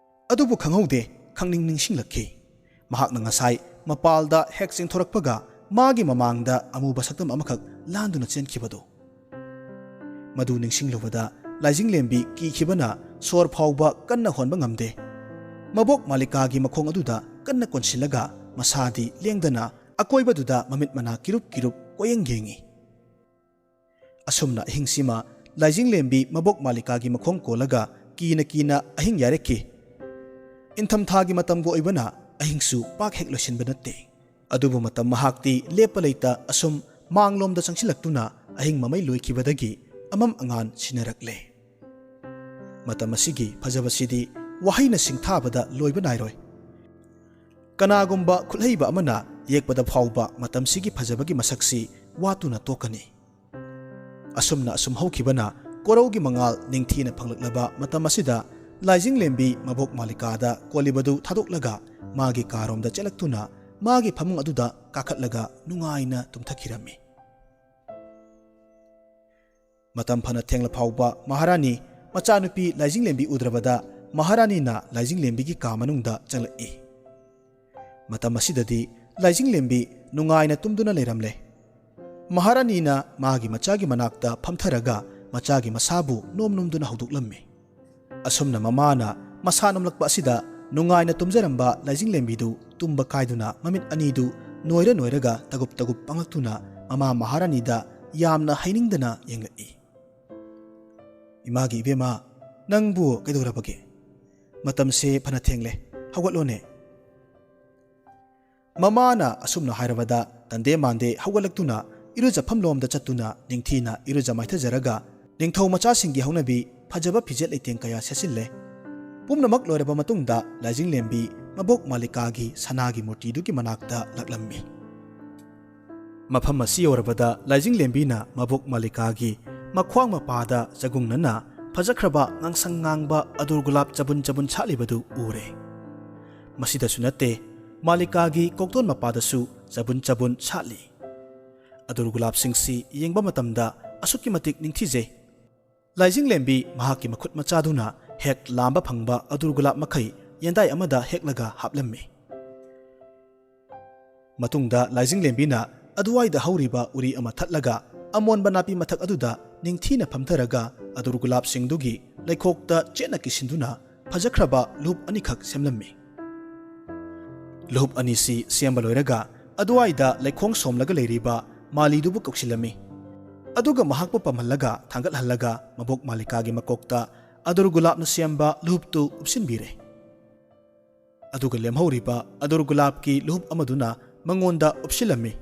ꯑꯗꯨꯕꯨ ꯈꯪꯍꯧꯗꯦ, ꯈꯪꯅꯤꯡ ꯅꯤꯡꯁꯤꯡꯂꯛꯈꯤ꯫ ꯃꯍꯥꯛꯅ ꯉꯁꯥꯏ ꯃꯄꯥꯜꯗ ꯍꯦꯛ ꯆꯦꯟꯊꯣꯔꯛꯄꯒ ꯃꯥꯒꯤ ꯃꯃꯥꯡꯗ ꯑꯃꯨꯕ ꯁꯛꯇꯝ ꯑꯃꯈꯛ ꯂꯥꯟꯗꯨꯅ ꯆꯦꯟꯈꯤꯕꯗꯨ꯫ ꯃꯗꯨ ꯅꯤꯡꯁꯤꯡꯂꯨꯕꯗ ꯂꯥꯏꯖꯤꯡꯂꯦꯝꯕꯤ ꯀꯤꯈꯤꯕꯅ ꯁꯣꯔ ꯐꯥꯎꯕ ꯀꯟꯅ ꯍꯣꯟꯕ ꯉꯝꯗꯦ꯫ ꯃꯕꯣꯛ ꯃꯥꯂꯤꯀꯥꯒꯤ ꯃꯈꯣꯡ ꯑꯗꯨꯗ ꯀꯟꯅ ꯀꯣꯟꯁꯤꯜꯂꯒ ꯃꯁꯥꯗꯤ ꯂꯦꯡꯗꯅ ꯑꯀꯣꯏꯕꯗꯨꯗ ꯃꯃꯤꯠ ꯃꯅꯥ ꯀꯤꯔꯨꯞ ꯀꯤꯔꯨꯞ ꯀꯣꯌꯦꯡ ꯌꯦꯡꯉꯤ꯫ ꯑꯁꯨꯝꯅ ꯑꯍꯤꯡꯁꯤꯃ ꯂꯥꯏꯖꯤꯡꯂꯦꯝꯕꯤ ꯃꯕꯣꯛ ꯃꯥꯂꯤꯀꯥꯒꯤ ꯃꯈꯣꯡ ꯀꯣꯜꯂꯒ ꯀꯤꯅ ꯀꯤꯅ ꯑꯍꯤꯡ ꯌꯥꯔꯦꯛꯈꯤ꯫ ꯏꯪꯊꯝꯊꯥꯒꯤ ꯃꯇꯝꯒ ꯑꯣꯏꯕꯅ ꯑꯍꯤꯡꯁꯨ ꯄꯥꯛ ꯍꯦꯛ ꯂꯣꯏꯁꯤꯟꯕ ꯅꯠꯇꯦ꯫ ꯑꯗꯨꯕꯨ ꯃꯇꯝ ꯃꯍꯥꯛꯇꯤ ꯂꯦꯞꯄ ꯂꯩꯇ ꯑꯁꯨꯝ ꯃꯥꯡꯂꯣꯝꯗ ꯆꯪꯁꯤꯜꯂꯛꯇꯨꯅ ꯑꯍꯤꯡ ꯃꯃꯩ ꯂꯣꯏꯈꯤꯕꯗꯒꯤ ꯑꯃꯝ ꯑꯉꯥꯟ ꯁꯤꯟꯅꯔꯛꯂꯦ꯫ ꯃꯇꯝ ꯑꯁꯤꯒꯤ ꯐꯖꯕꯁꯤꯗꯤ ꯋꯥꯍꯩꯅ ꯁꯤꯡꯊꯥꯕꯗ ꯂꯣꯏꯕ ꯅꯥꯏꯔꯣꯏ꯫ ꯀꯅꯥꯒꯨꯝꯕ ꯈꯨꯠꯍꯩꯕ ꯑꯃꯅ ꯌꯦꯛꯄꯗ ꯐꯥꯎꯕ ꯃꯇꯝꯁꯤꯒꯤ ꯐꯖꯕꯒꯤ ꯃꯁꯛꯁꯤ ꯋꯥꯠꯇꯨꯅ ꯇꯣꯛꯀꯅꯤ꯫ ꯑꯁꯨꯝꯅ ꯑꯁꯨꯝ ꯍꯧꯈꯤꯕꯅ ꯀꯣꯔꯧꯒꯤ ꯃꯉꯥꯜ ꯅꯤꯡꯊꯤꯅ ꯐꯪꯂꯛꯂꯕ ꯃꯇꯝ ꯑꯁꯤꯗ ꯂꯥꯏꯖꯤꯡꯂꯦꯝꯕꯤ ꯃꯕꯣꯛ ꯃꯥꯂꯤꯀꯥꯗ ꯀꯣꯜꯂꯤꯕꯗꯨ ꯊꯥꯗꯣꯛꯂꯒ ꯃꯥꯒꯤ ꯀꯥꯔꯣꯝꯗ ꯆꯦꯜꯂꯛꯇꯨꯅ ꯃꯥꯒꯤ ꯐꯃꯨꯡ ꯑꯗꯨꯗ ꯀꯥꯈꯠꯂꯒ ꯅꯨꯡꯉꯥꯏꯅ ꯇꯨꯝꯊꯈꯤꯔꯝꯃꯤ꯫ ꯃꯇꯝ ꯐꯅ ꯊꯦꯡꯂ ꯐꯥꯎꯕ ꯃꯍꯥꯔꯥꯅꯤ ꯃꯆꯥꯅꯨꯄꯤ ꯂꯥꯏꯖꯤꯡꯂꯦꯝꯕꯤ ꯎꯗ꯭ꯔꯕꯗ ꯃꯍꯥꯔꯥꯅꯤꯅ ꯂꯥꯏꯖꯤꯡꯂꯦꯝꯕꯤꯒꯤ ꯀꯥ ꯃꯅꯨꯡꯗ ꯆꯪꯂꯛꯏ꯫ ꯃꯇꯝ ꯑꯁꯤꯗꯗꯤ ꯂꯥꯏꯖꯤꯡꯂꯦꯝꯕꯤ ꯅꯨꯡꯉꯥꯏꯅ ꯇꯨꯝꯗꯨꯅ ꯂꯩꯔꯝꯂꯦ꯫ ꯃꯍꯥꯔꯥꯅꯤꯅ ꯃꯥꯒꯤ ꯃꯆꯥꯒꯤ ꯃꯅꯥꯛꯇ ꯐꯝꯊꯔꯒ ꯃꯆꯥꯒꯤ ꯃꯁꯥꯕꯨ ꯅꯣꯝ ꯅꯣꯝꯗꯨꯅ ꯍꯧꯗꯣꯛꯂꯝꯃꯤ꯫ ꯑꯁꯨꯝꯅ ꯃꯃꯥꯅ ꯃꯁꯥ ꯅꯣꯝꯂꯛꯄ ꯑꯁꯤꯗ ꯅꯨꯡꯉꯥꯏꯅ ꯇꯨꯝꯖꯔꯝꯕ ꯂꯥꯏꯖꯤꯡꯂꯦꯝꯕꯤꯗꯨ ꯇꯨꯝꯕ ꯀꯥꯏꯗꯨꯅ ꯃꯃꯤꯠ ꯑꯅꯤꯗꯨ ꯅꯣꯏꯔ ꯅꯣꯏꯔꯒ ꯇꯒꯨꯞ ꯇꯒꯨꯞ ꯄꯥꯡꯂꯛꯇꯨꯅ ꯃꯃꯥ ꯃꯍꯥꯔꯥꯅꯤꯗ ꯌꯥꯝꯅ ꯍꯩꯅꯤꯡꯗꯅ ꯌꯦꯡꯂꯛꯏ꯫ "ꯏꯃꯥꯒꯤ ꯏꯕꯦꯝꯃ, ꯅꯪꯕꯨ ꯀꯩꯗꯧꯔꯕꯒꯦ? ꯃꯇꯝꯁꯦ ꯐꯅ ꯊꯦꯡꯂꯦ, ꯍꯧꯒꯠꯂꯣꯅꯦ꯫" ꯃꯃꯥꯅ ꯑꯁꯨꯝꯅ ꯍꯥꯏꯔꯕꯗ ꯇꯟꯗꯦ ꯃꯥꯟꯗꯦ ꯍꯧꯒꯠꯂꯛꯇꯨꯅ ꯏꯔꯨꯖꯐꯝ ꯂꯣꯝꯗ ꯆꯠꯇꯨꯅ ꯅꯤꯡꯊꯤꯅ ꯏꯔꯨꯖ ꯃꯥꯏꯊꯖꯔꯒ ꯅꯤꯡꯊꯧ ꯃꯆꯥꯁꯤꯡꯒꯤ ꯍꯧꯅꯕꯤ ꯐꯖꯕ ꯐꯤꯖꯦꯠ ꯂꯩꯇꯦꯡ ꯀꯌꯥ ꯁꯦꯠꯆꯤꯜꯂꯦ꯫ ꯄꯨꯝꯅꯃꯛ ꯂꯣꯏꯔꯕ ꯃꯇꯨꯡꯗ ꯂꯥꯏꯖꯤꯡꯂꯦꯝꯕꯤ ꯃꯕꯣꯛ ꯃꯥꯂꯤꯀꯥꯒꯤ ꯁꯅꯥꯒꯤ ꯃꯨꯔꯇꯤꯗꯨꯒꯤ ꯃꯅꯥꯛꯇ ꯂꯥꯛꯂꯝꯃꯤ꯫ ꯃꯐꯝ ꯑꯁꯤ ꯌꯧꯔꯕꯗ ꯂꯥꯏꯖꯤꯡꯂꯦꯝꯕꯤꯅ ꯃꯕꯣꯛ ꯃꯥꯂꯤꯀꯥꯒꯤ ꯃꯈ꯭ꯋꯥꯡ ꯃꯄꯥꯗ ꯆꯒꯨꯡꯅꯅ ꯐꯖꯈ꯭ꯔꯕ ꯉꯥꯡꯁꯪ ꯉꯥꯡꯕ ꯑꯗꯨꯔ ꯒꯨꯂꯥꯞ ꯆꯕꯨꯟ ꯆꯕꯨꯟ ꯁꯥꯠꯂꯤꯕꯗꯨ ꯎꯔꯦ꯫ ꯃꯁꯤꯗꯁꯨ ꯅꯠꯇꯦ, ꯃꯥꯂꯤꯀꯥꯒꯤ ꯀꯣꯛꯇꯣꯟ ꯃꯄꯥꯗꯁꯨ ꯆꯕꯨꯟ ꯆꯕꯨꯟ ꯁꯥꯠꯂꯤ꯫ ꯑꯗꯨꯔ ꯒꯨꯂꯥꯞꯁꯤꯡꯁꯤ ꯌꯦꯡꯕ ꯃꯇꯝꯗ ꯑꯁꯨꯛꯀꯤ ꯃꯇꯤꯛ ꯅꯤꯡꯊꯤꯖꯩ꯫ ꯂꯥꯏꯖꯤꯡꯂꯦꯝꯕꯤ ꯃꯍꯥꯛꯀꯤ ꯃꯈꯨꯠ ꯃꯆꯥꯗꯨꯅ ꯍꯦꯛ ꯂꯥꯝꯕ ꯐꯪꯕ ꯑꯗꯨꯔ ꯒꯨꯂꯥꯞ ꯃꯈꯩ ꯌꯦꯟꯗꯥꯏ ꯑꯃꯗ ꯍꯦꯛꯂꯒ ꯍꯥꯞꯂꯝꯃꯤ꯫ ꯃꯇꯨꯡꯗ ꯂꯥꯏꯖꯤꯡꯂꯦꯝꯕꯤꯅ ꯑꯗꯨꯋꯥꯏꯗ ꯍꯧꯔꯤꯕ ꯎꯔꯤ ꯑꯃ ꯊꯠꯂꯒ ꯑꯃꯣꯟꯕ ꯅꯥꯄꯤ ꯃꯊꯛ ꯑꯗꯨꯗ ꯅꯤꯡꯊꯤꯅ ꯐꯝꯊꯔꯒ ꯑꯗꯨꯔ ꯒꯨꯂꯥꯞꯁꯤꯡꯗꯨꯒꯤ ꯂꯩꯈꯣꯛꯇ ꯆꯦꯠꯅ ꯀꯤꯁꯤꯟꯗꯨꯅ ꯐꯖꯈ꯭ꯔꯕ ꯂꯨꯞ ꯑꯅꯤꯈꯛ ꯁꯦꯝꯂꯝꯃꯤ꯫ ꯂꯨꯞ ꯑꯅꯤꯁꯤ ꯁꯦꯝꯕ ꯂꯣꯏꯔꯒ ꯑꯗꯨꯋꯥꯏꯗ ꯂꯩꯈꯣꯡ ꯁꯣꯝꯂꯒ ꯂꯩꯔꯤꯕ ꯃꯥꯂꯤꯗꯨꯕꯨ ꯀꯧꯁꯤꯜꯂꯝꯃꯤ꯫ ꯑꯗꯨꯒ ꯃꯍꯥꯛꯄꯨ ꯄꯝꯍꯜꯂꯒ ꯊꯥꯡꯒꯠꯍꯜꯂꯒ ꯃꯕꯣꯛ ꯃꯥꯂꯤꯀꯥꯒꯤ ꯃꯀꯣꯛꯇ ꯑꯗꯨꯔ ꯒꯨꯂꯥꯞꯅ ꯁꯦꯝꯕ ꯂꯨꯞꯇꯨ ꯎꯞꯁꯤꯟꯕꯤꯔꯦ꯫ ꯑꯗꯨꯒ ꯂꯦꯝꯍꯧꯔꯤꯕ ꯑꯗꯨꯔ ꯒꯨꯂꯥꯞꯀꯤ ꯂꯨꯞ ꯑꯃꯗꯨꯅ ꯃꯉꯣꯟꯗ ꯎꯞꯁꯤꯜꯂꯝꯃꯤ꯫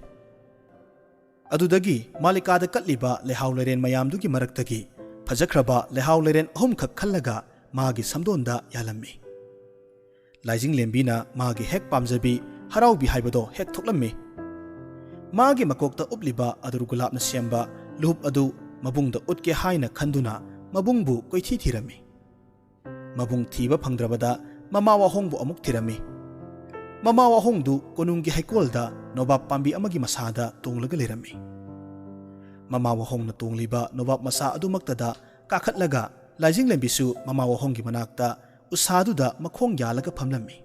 ꯑꯗꯨꯗꯒꯤ ꯃꯥꯂꯤꯀꯥꯗ ꯀꯠꯂꯤꯕ ꯂꯩꯍꯥꯎ ꯂꯩꯔꯦꯟ ꯃꯌꯥꯝꯗꯨꯒꯤ ꯃꯔꯛꯇꯒꯤ ꯐꯖꯈ꯭ꯔꯕ ꯂꯩꯍꯥꯎ ꯂꯩꯔꯦꯟ ꯑꯍꯨꯝꯈꯛ ꯈꯜꯂꯒ ꯃꯥꯒꯤ ꯁꯝꯗꯣꯟꯗ ꯌꯥꯜꯂꯝꯃꯤ꯫ ꯂꯥꯏꯖꯤꯡꯂꯦꯝꯕꯤꯅ ꯃꯥꯒꯤ ꯍꯦꯛ ꯄꯥꯝꯖꯕꯤ ꯍꯔꯥꯎꯕꯤ ꯍꯥꯏꯕꯗꯣ ꯍꯦꯛ ꯊꯣꯛꯂꯝꯃꯤ꯫ ꯃꯥꯒꯤ ꯃꯀꯣꯛꯇ ꯎꯞꯂꯤꯕ ꯑꯗꯨꯔ ꯒꯨꯂꯥꯞꯅ ꯁꯦꯝꯕ ꯂꯨꯞ ꯑꯗꯨ ꯃꯕꯨꯡꯗ ꯎꯠꯀꯦ ꯍꯥꯏꯅ ꯈꯟꯗꯨꯅ ꯃꯕꯨꯡꯕꯨ ꯀꯣꯏꯊꯤ ꯊꯤꯔꯝꯃꯤ꯫ ꯃꯕꯨꯡ ꯊꯤꯕ ꯐꯪꯗ꯭ꯔꯕꯗ ꯃꯃꯥ ꯋꯥꯍꯣꯡꯕꯨ ꯑꯃꯨꯛ ꯊꯤꯔꯝꯃꯤ꯫ ꯃꯃꯥ ꯋꯥꯍꯣꯡꯗꯨ ꯀꯣꯅꯨꯡꯒꯤ ꯍꯩꯀꯣꯜꯗ ꯅꯣꯕꯥꯞ ꯄꯥꯝꯕꯤ ꯑꯃꯒꯤ ꯃꯁꯥꯗ ꯇꯣꯡꯂꯒ ꯂꯩꯔꯝꯃꯤ꯫ ꯃꯃꯥ ꯋꯥꯍꯣꯡꯅ ꯇꯣꯡꯂꯤꯕ ꯅꯣꯕꯥꯞ ꯃꯁꯥ ꯑꯗꯨꯃꯛꯇꯗ ꯀꯥꯈꯠꯂꯒ ꯂꯥꯏꯖꯤꯡꯂꯦꯝꯕꯤꯁꯨ ꯃꯃꯥ ꯋꯥꯍꯣꯡꯒꯤ ꯃꯅꯥꯛꯇ ꯎꯁꯥꯗꯨꯗ ꯃꯈꯣꯡ ꯌꯥꯜꯂꯒ ꯐꯝꯂꯝꯃꯤ꯫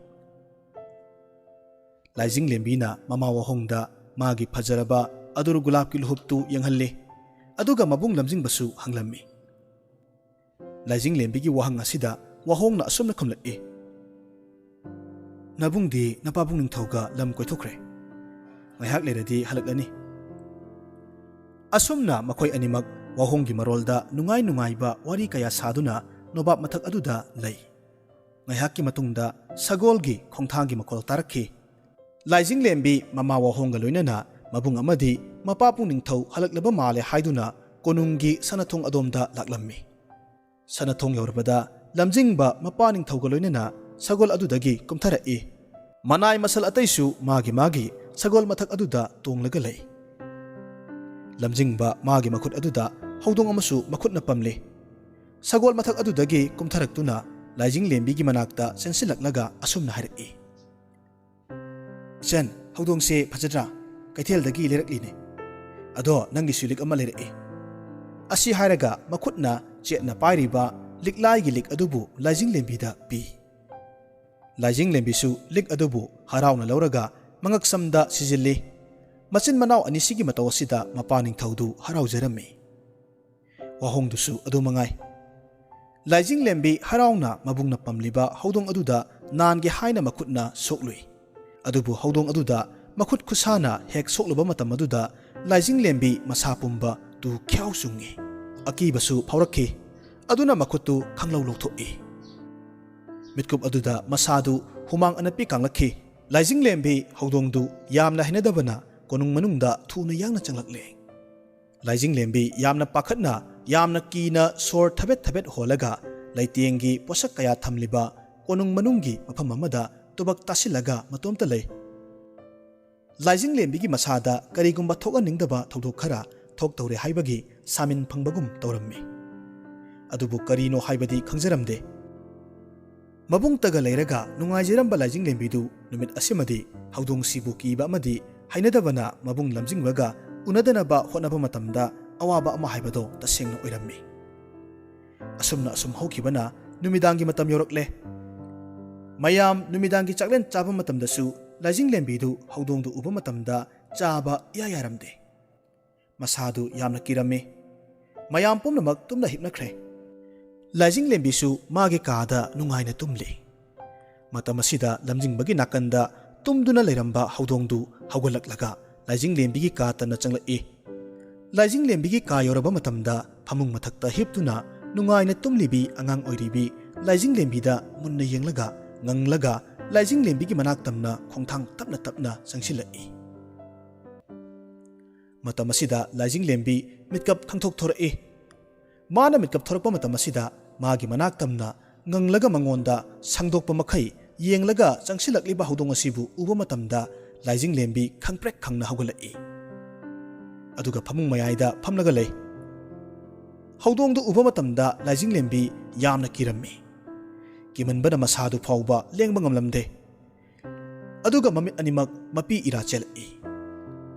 ꯂꯥꯏꯖꯤꯡꯂꯦꯝꯕꯤꯅ ꯃꯃꯥ ꯋꯥꯍꯣꯡꯗ ꯃꯥꯒꯤ ꯐꯖꯔꯕ ꯑꯗꯨꯔ ꯒꯨꯂꯥꯞꯀꯤ ꯂꯨꯍꯨꯞꯇꯨ ꯌꯦꯡꯍꯜꯂꯤ꯫ ꯑꯗꯨꯒ ꯃꯕꯨꯡ ꯂꯝꯖꯤꯡꯕꯁꯨ ꯍꯪꯂꯝꯃꯤ꯫ ꯂꯥꯏꯖꯤꯡꯂꯦꯝꯕꯤꯒꯤ ꯋꯥꯍꯪ ꯑꯁꯤꯗ ꯋꯥꯍꯣꯡꯅ ꯑꯁꯨꯝꯅ ꯈꯨꯝꯂꯛꯏ, "ꯅꯕꯨꯡꯗꯤ ꯅꯄꯥꯕꯨꯡ ꯅꯤꯡꯊꯧꯒ ꯂꯝ ꯀꯣꯏꯊꯣꯛꯈ꯭ꯔꯦ꯫ ꯉꯥꯏꯍꯥꯛ ꯂꯩꯔꯗꯤ ꯍꯜꯂꯛꯂꯅꯤ꯫" ꯑꯁꯨꯝꯅ ꯃꯈꯣꯏ ꯑꯅꯤꯃꯛ ꯋꯥꯍꯣꯡꯒꯤ ꯃꯔꯣꯜꯗ ꯅꯨꯡꯉꯥꯏ ꯅꯨꯡꯉꯥꯏꯕ ꯋꯥꯔꯤ ꯀꯌꯥ ꯁꯥꯗꯨꯅ ꯅꯣꯕꯥꯞ ꯃꯊꯛ ꯑꯗꯨꯗ ꯂꯩ꯫ ꯉꯥꯏꯍꯥꯛꯀꯤ ꯃꯇꯨꯡꯗ ꯁꯒꯣꯜꯒꯤ ꯈꯣꯡꯊꯥꯡꯒꯤ ꯃꯈꯣꯜ ꯇꯥꯔꯛꯈꯤ꯫ ꯂꯥꯏꯖꯤꯡꯂꯦꯝꯕꯤ ꯃꯃꯥ ꯋꯥꯍꯣꯡꯒ ꯂꯣꯏꯅꯅ ꯃꯕꯨꯡ ꯑꯃꯗꯤ ꯃꯄꯥꯕꯨꯡ ꯅꯤꯡꯊꯧ ꯍꯜꯂꯛꯂꯕ ꯃꯥꯜꯂꯦ ꯍꯥꯏꯗꯨꯅ ꯀꯣꯅꯨꯡꯒꯤ ꯁꯅꯥꯊꯣꯡ ꯑꯗꯣꯝꯗ ꯂꯥꯛꯂꯝꯃꯤ꯫ ꯁꯅꯥꯊꯣꯡ ꯌꯧꯔꯕꯗ ꯂꯝꯖꯤꯡꯕ ꯃꯄꯥ ꯅꯤꯡꯊꯧꯒ ꯂꯣꯏꯅꯅ ꯁꯒꯣꯜ ꯑꯗꯨꯗꯒꯤ ꯀꯨꯝꯊꯔꯛꯏ꯫ ꯃꯅꯥꯏ ꯃꯁꯜ ꯑꯇꯩꯁꯨ ꯃꯥꯒꯤ ꯃꯥꯒꯤ ꯁꯒꯣꯜ ꯃꯊꯛ ꯑꯗꯨꯗ ꯇꯣꯡꯂꯒ ꯂꯩ꯫ ꯂꯝꯖꯤꯡꯕ ꯃꯥꯒꯤ ꯃꯈꯨꯠ ꯑꯗꯨꯗ ꯍꯧꯗꯣꯡ ꯑꯃꯁꯨ ꯃꯈꯨꯠꯅ ꯄꯝꯂꯤ꯫ ꯁꯒꯣꯜ ꯃꯊꯛ ꯑꯗꯨꯗꯒꯤ ꯀꯨꯝꯊꯔꯛꯇꯨꯅ ꯂꯥꯏꯖꯤꯡꯂꯦꯝꯕꯤꯒꯤ ꯃꯅꯥꯛꯇ ꯆꯦꯟꯁꯤꯜꯂꯛꯂꯒ ꯑꯁꯨꯝꯅ ꯍꯥꯏꯔꯛꯏ, "ꯏꯆꯟ, ꯍꯧꯗꯣꯡꯁꯦ ꯐꯖꯗ꯭ꯔꯥ? ꯀꯩꯊꯦꯜꯗꯒꯤ ꯂꯩꯔꯛꯂꯤꯅꯦ꯫ ꯑꯗꯣ ꯅꯪꯒꯤꯁꯨ ꯂꯤꯛ ꯑꯃ ꯂꯩꯔꯛꯏ꯫" ꯑꯁꯤ ꯍꯥꯏꯔꯒ ꯃꯈꯨꯠꯅ ꯆꯦꯠꯅ ꯄꯥꯏꯔꯤꯕ ꯂꯤꯛꯂꯥꯏꯒꯤ ꯂꯤꯛ ꯑꯗꯨꯕꯨ ꯂꯥꯏꯖꯤꯡꯂꯦꯝꯕꯤꯗ ꯄꯤ꯫ ꯂꯥꯏꯖꯤꯡꯂꯦꯝꯕꯤꯁꯨ ꯂꯤꯛ ꯑꯗꯨꯕꯨ ꯍꯔꯥꯎꯅ ꯂꯧꯔꯒ ꯃꯉꯛꯁꯝꯗ ꯁꯤꯖꯤꯜꯂꯤ꯫ ꯃꯆꯤꯟ ꯃꯅꯥꯎ ꯑꯅꯤꯁꯤꯒꯤ ꯃꯇꯧ ꯑꯁꯤꯗ ꯃꯄꯥ ꯅꯤꯡꯊꯧꯗꯨ ꯍꯔꯥꯎꯖꯔꯝꯃꯤ꯫ ꯋꯥꯍꯣꯡꯗꯨꯁꯨ ꯑꯗꯨ ꯃꯉꯥꯏ꯫ ꯂꯥꯏꯖꯤꯡꯂꯦꯝꯕꯤ ꯍꯔꯥꯎꯅ ꯃꯕꯨꯡꯅ ꯄꯝꯂꯤꯕ ꯍꯧꯗꯣꯡ ꯑꯗꯨꯗ ꯅꯥꯟꯒꯦ ꯍꯥꯏꯅ ꯃꯈꯨꯠꯅ ꯁꯣꯛꯂꯨꯏ꯫ ꯑꯗꯨꯕꯨ ꯍꯧꯗꯣꯡ ꯑꯗꯨꯗ ꯃꯈꯨꯠ ꯈꯨꯁꯥꯅ ꯍꯦꯛ ꯁꯣꯛꯂꯨꯕ ꯃꯇꯝ ꯑꯗꯨꯗ ꯂꯥꯏꯖꯤꯡꯂꯦꯝꯕꯤ ꯃꯁꯥ ꯄꯨꯝꯕ ꯇꯨ ꯈ꯭ꯌꯥꯎ ꯆꯨꯡꯉꯤ꯫ ꯑꯀꯤꯕꯁꯨ ꯐꯥꯎꯔꯛꯈꯤ꯫ ꯑꯗꯨꯅ ꯃꯈꯨꯠꯇꯨ ꯈꯪꯂꯧ ꯂꯧꯊꯣꯛꯏ꯫ ꯃꯤꯠꯀꯨꯞ ꯑꯗꯨꯗ ꯃꯁꯥꯗꯨ ꯍꯨꯃꯥꯡ ꯑꯅꯞꯄꯤ ꯀꯥꯡꯂꯛꯈꯤ꯫ ꯂꯥꯏꯖꯤꯡꯂꯦꯝꯕꯤ ꯍꯧꯗꯣꯡꯗꯨ ꯌꯥꯝꯅ ꯍꯩꯅꯗꯕꯅ ꯀꯣꯅꯨꯡ ꯃꯅꯨꯡꯗ ꯊꯨꯅ ꯌꯥꯡꯅ ꯆꯪꯂꯛꯂꯦ꯫ ꯂꯥꯏꯖꯤꯡꯂꯦꯝꯕꯤ ꯌꯥꯝꯅ ꯄꯥꯈꯠꯅ, ꯌꯥꯝꯅ ꯀꯤꯅ ꯁꯣꯔ ꯊꯕꯦꯠ ꯊꯕꯦꯠ ꯍꯣꯜꯂꯒ ꯂꯩꯇꯦꯡꯒꯤ ꯄꯣꯠꯁꯛ ꯀꯌꯥ ꯊꯝꯂꯤꯕ ꯀꯣꯅꯨꯡ ꯃꯅꯨꯡꯒꯤ ꯃꯐꯝ ꯑꯃꯗ ꯇꯨꯕꯛ ꯇꯥꯁꯤꯜꯂꯒ ꯃꯇꯣꯝꯇ ꯂꯩ꯫ ꯂꯥꯏꯖꯤꯡꯂꯦꯝꯕꯤꯒꯤ ꯃꯁꯥꯗ ꯀꯔꯤꯒꯨꯝꯕ ꯊꯣꯛꯍꯟꯅꯤꯡꯗꯕ ꯊꯧꯗꯣꯛ ꯈꯔ ꯊꯣꯛꯇꯧꯔꯦ ꯍꯥꯏꯕꯒꯤ ꯁꯥꯃꯤꯟ ꯐꯪꯕꯒꯨꯝ ꯇꯧꯔꯝꯃꯤ꯫ ꯑꯗꯨꯕꯨ ꯀꯔꯤꯅꯣ ꯍꯥꯏꯕꯗꯤ ꯈꯪꯖꯔꯝꯗꯦ꯫ ꯃꯕꯨꯡꯇꯒ ꯂꯩꯔꯒ ꯅꯨꯡꯉꯥꯏꯖꯔꯝꯕ ꯂꯥꯏꯖꯤꯡꯂꯦꯝꯕꯤꯗꯨ ꯅꯨꯃꯤꯠ ꯑꯁꯤꯃꯗꯤ ꯍꯧꯗꯣꯡꯁꯤꯕꯨ ꯀꯤꯕ ꯑꯃꯗꯤ ꯍꯩꯅꯗꯕꯅ ꯃꯕꯨꯡ ꯂꯝꯖꯤꯡꯕꯒ ꯎꯅꯗꯅꯕ ꯍꯣꯠꯅꯕ ꯃꯇꯝꯗ ꯑꯋꯥꯕ ꯑꯃ ꯍꯥꯏꯕꯗꯣ ꯇꯁꯦꯡꯅ ꯑꯣꯏꯔꯝꯃꯤ꯫ ꯑꯁꯨꯝꯅ ꯑꯁꯨꯝ ꯍꯧꯈꯤꯕꯅ ꯅꯨꯃꯤꯗꯥꯡꯒꯤ ꯃꯇꯝ ꯌꯧꯔꯛꯂꯦ꯫ ꯃꯌꯥꯝ ꯅꯨꯃꯤꯗꯥꯡꯒꯤ ꯆꯥꯛꯂꯦꯟ ꯆꯥꯕ ꯃꯇꯝꯗꯁꯨ ꯂꯥꯏꯖꯤꯡꯂꯦꯝꯕꯤꯗꯨ ꯍꯧꯗꯣꯡꯗꯨ ꯎꯕ ꯃꯇꯝꯗ ꯆꯥꯕ ꯏꯌꯥ ꯌꯥꯔꯝꯗꯦ꯫ ꯃꯁꯥꯗꯨ ꯌꯥꯝꯅ ꯀꯤꯔꯝꯃꯤ꯫ ꯃꯌꯥꯝ ꯄꯨꯝꯅꯃꯛ ꯇꯨꯝꯅ ꯍꯤꯞꯅꯈ꯭ꯔꯦ꯫ ꯂꯥꯏꯖꯤꯡꯂꯦꯝꯕꯤꯁꯨ ꯃꯥꯒꯤ ꯀꯥꯗ ꯅꯨꯡꯉꯥꯏꯅ ꯇꯨꯝꯂꯤ꯫ ꯃꯇꯝ ꯑꯁꯤꯗ ꯂꯝꯖꯤꯡꯕꯒꯤ ꯅꯥꯀꯟꯗ ꯇꯨꯝꯗꯨꯅ ꯂꯩꯔꯝꯕ ꯍꯧꯗꯣꯡꯗꯨ ꯍꯧꯒꯠꯂꯛꯂꯒ ꯂꯥꯏꯖꯤꯡꯂꯦꯝꯕꯤꯒꯤ ꯀꯥ ꯇꯝꯅ ꯆꯪꯂꯛꯏ꯫ ꯂꯥꯏꯖꯤꯡꯂꯦꯝꯕꯤꯒꯤ ꯀꯥ ꯌꯧꯔꯕ ꯃꯇꯝꯗ ꯐꯃꯨꯡ ꯃꯊꯛꯇ ꯍꯤꯞꯇꯨꯅ ꯅꯨꯡꯉꯥꯏꯅ ꯇꯨꯝꯂꯤꯕꯤ ꯑꯉꯥꯡ ꯑꯣꯏꯔꯤꯕꯤ ꯂꯥꯏꯖꯤꯡꯂꯦꯝꯕꯤꯗ ꯃꯨꯟꯅ ꯌꯦꯡꯂꯒ ꯉꯪꯂꯒ ꯂꯥꯏꯖꯤꯡꯂꯦꯝꯕꯤꯒꯤ ꯃꯅꯥꯛ ꯇꯝꯅ ꯈꯣꯡꯊꯥꯡ ꯇꯞꯅ ꯇꯞꯅ ꯆꯪꯁꯤꯜꯂꯛꯏ꯫ ꯃꯇꯝ ꯑꯁꯤꯗ ꯂꯥꯏꯖꯤꯡꯂꯦꯝꯕꯤ ꯃꯤꯠꯀꯞ ꯈꯪꯊꯣꯛ ꯊꯣꯔꯛꯏ꯫ ꯃꯥꯅ ꯃꯤꯠꯀꯞ ꯊꯣꯔꯛꯄ ꯃꯇꯝ ꯑꯁꯤꯗ ꯃꯥꯒꯤ ꯃꯅꯥꯛ ꯇꯝꯅ ꯉꯪꯂꯒ ꯃꯉꯣꯟꯗ ꯁꯪꯗꯣꯛꯄ ꯃꯈꯩ ꯌꯦꯡꯂꯒ ꯆꯪꯁꯤꯜꯂꯛꯂꯤꯕ ꯍꯧꯗꯣꯡ ꯑꯁꯤꯕꯨ ꯎꯕ ꯃꯇꯝꯗ ꯂꯥꯏꯖꯤꯡꯂꯦꯝꯕꯤ ꯈꯪꯄ꯭ꯔꯦꯛ ꯈꯪꯅ ꯍꯧꯒꯠꯂꯛꯏ꯫ ꯑꯗꯨꯒ ꯐꯃꯨꯡ ꯃꯌꯥꯏꯗ ꯐꯝꯂꯒ ꯂꯩ꯫ ꯍꯧꯗꯣꯡꯗꯨ ꯎꯕ ꯃꯇꯝꯗ ꯂꯥꯏꯖꯤꯡꯂꯦꯝꯕꯤ ꯌꯥꯝꯅ ꯀꯤꯔꯝꯃꯤ꯫ ꯀꯤꯃꯟꯕꯅ ꯃꯁꯥꯗꯨ ꯐꯥꯎꯕ ꯂꯦꯡꯕ ꯉꯝꯂꯝꯗꯦ꯫ ꯑꯗꯨꯒ ꯃꯃꯤꯠ ꯑꯅꯤꯃꯛ ꯃꯄꯤ ꯏꯔꯥ ꯆꯦꯜꯂꯛꯏ꯫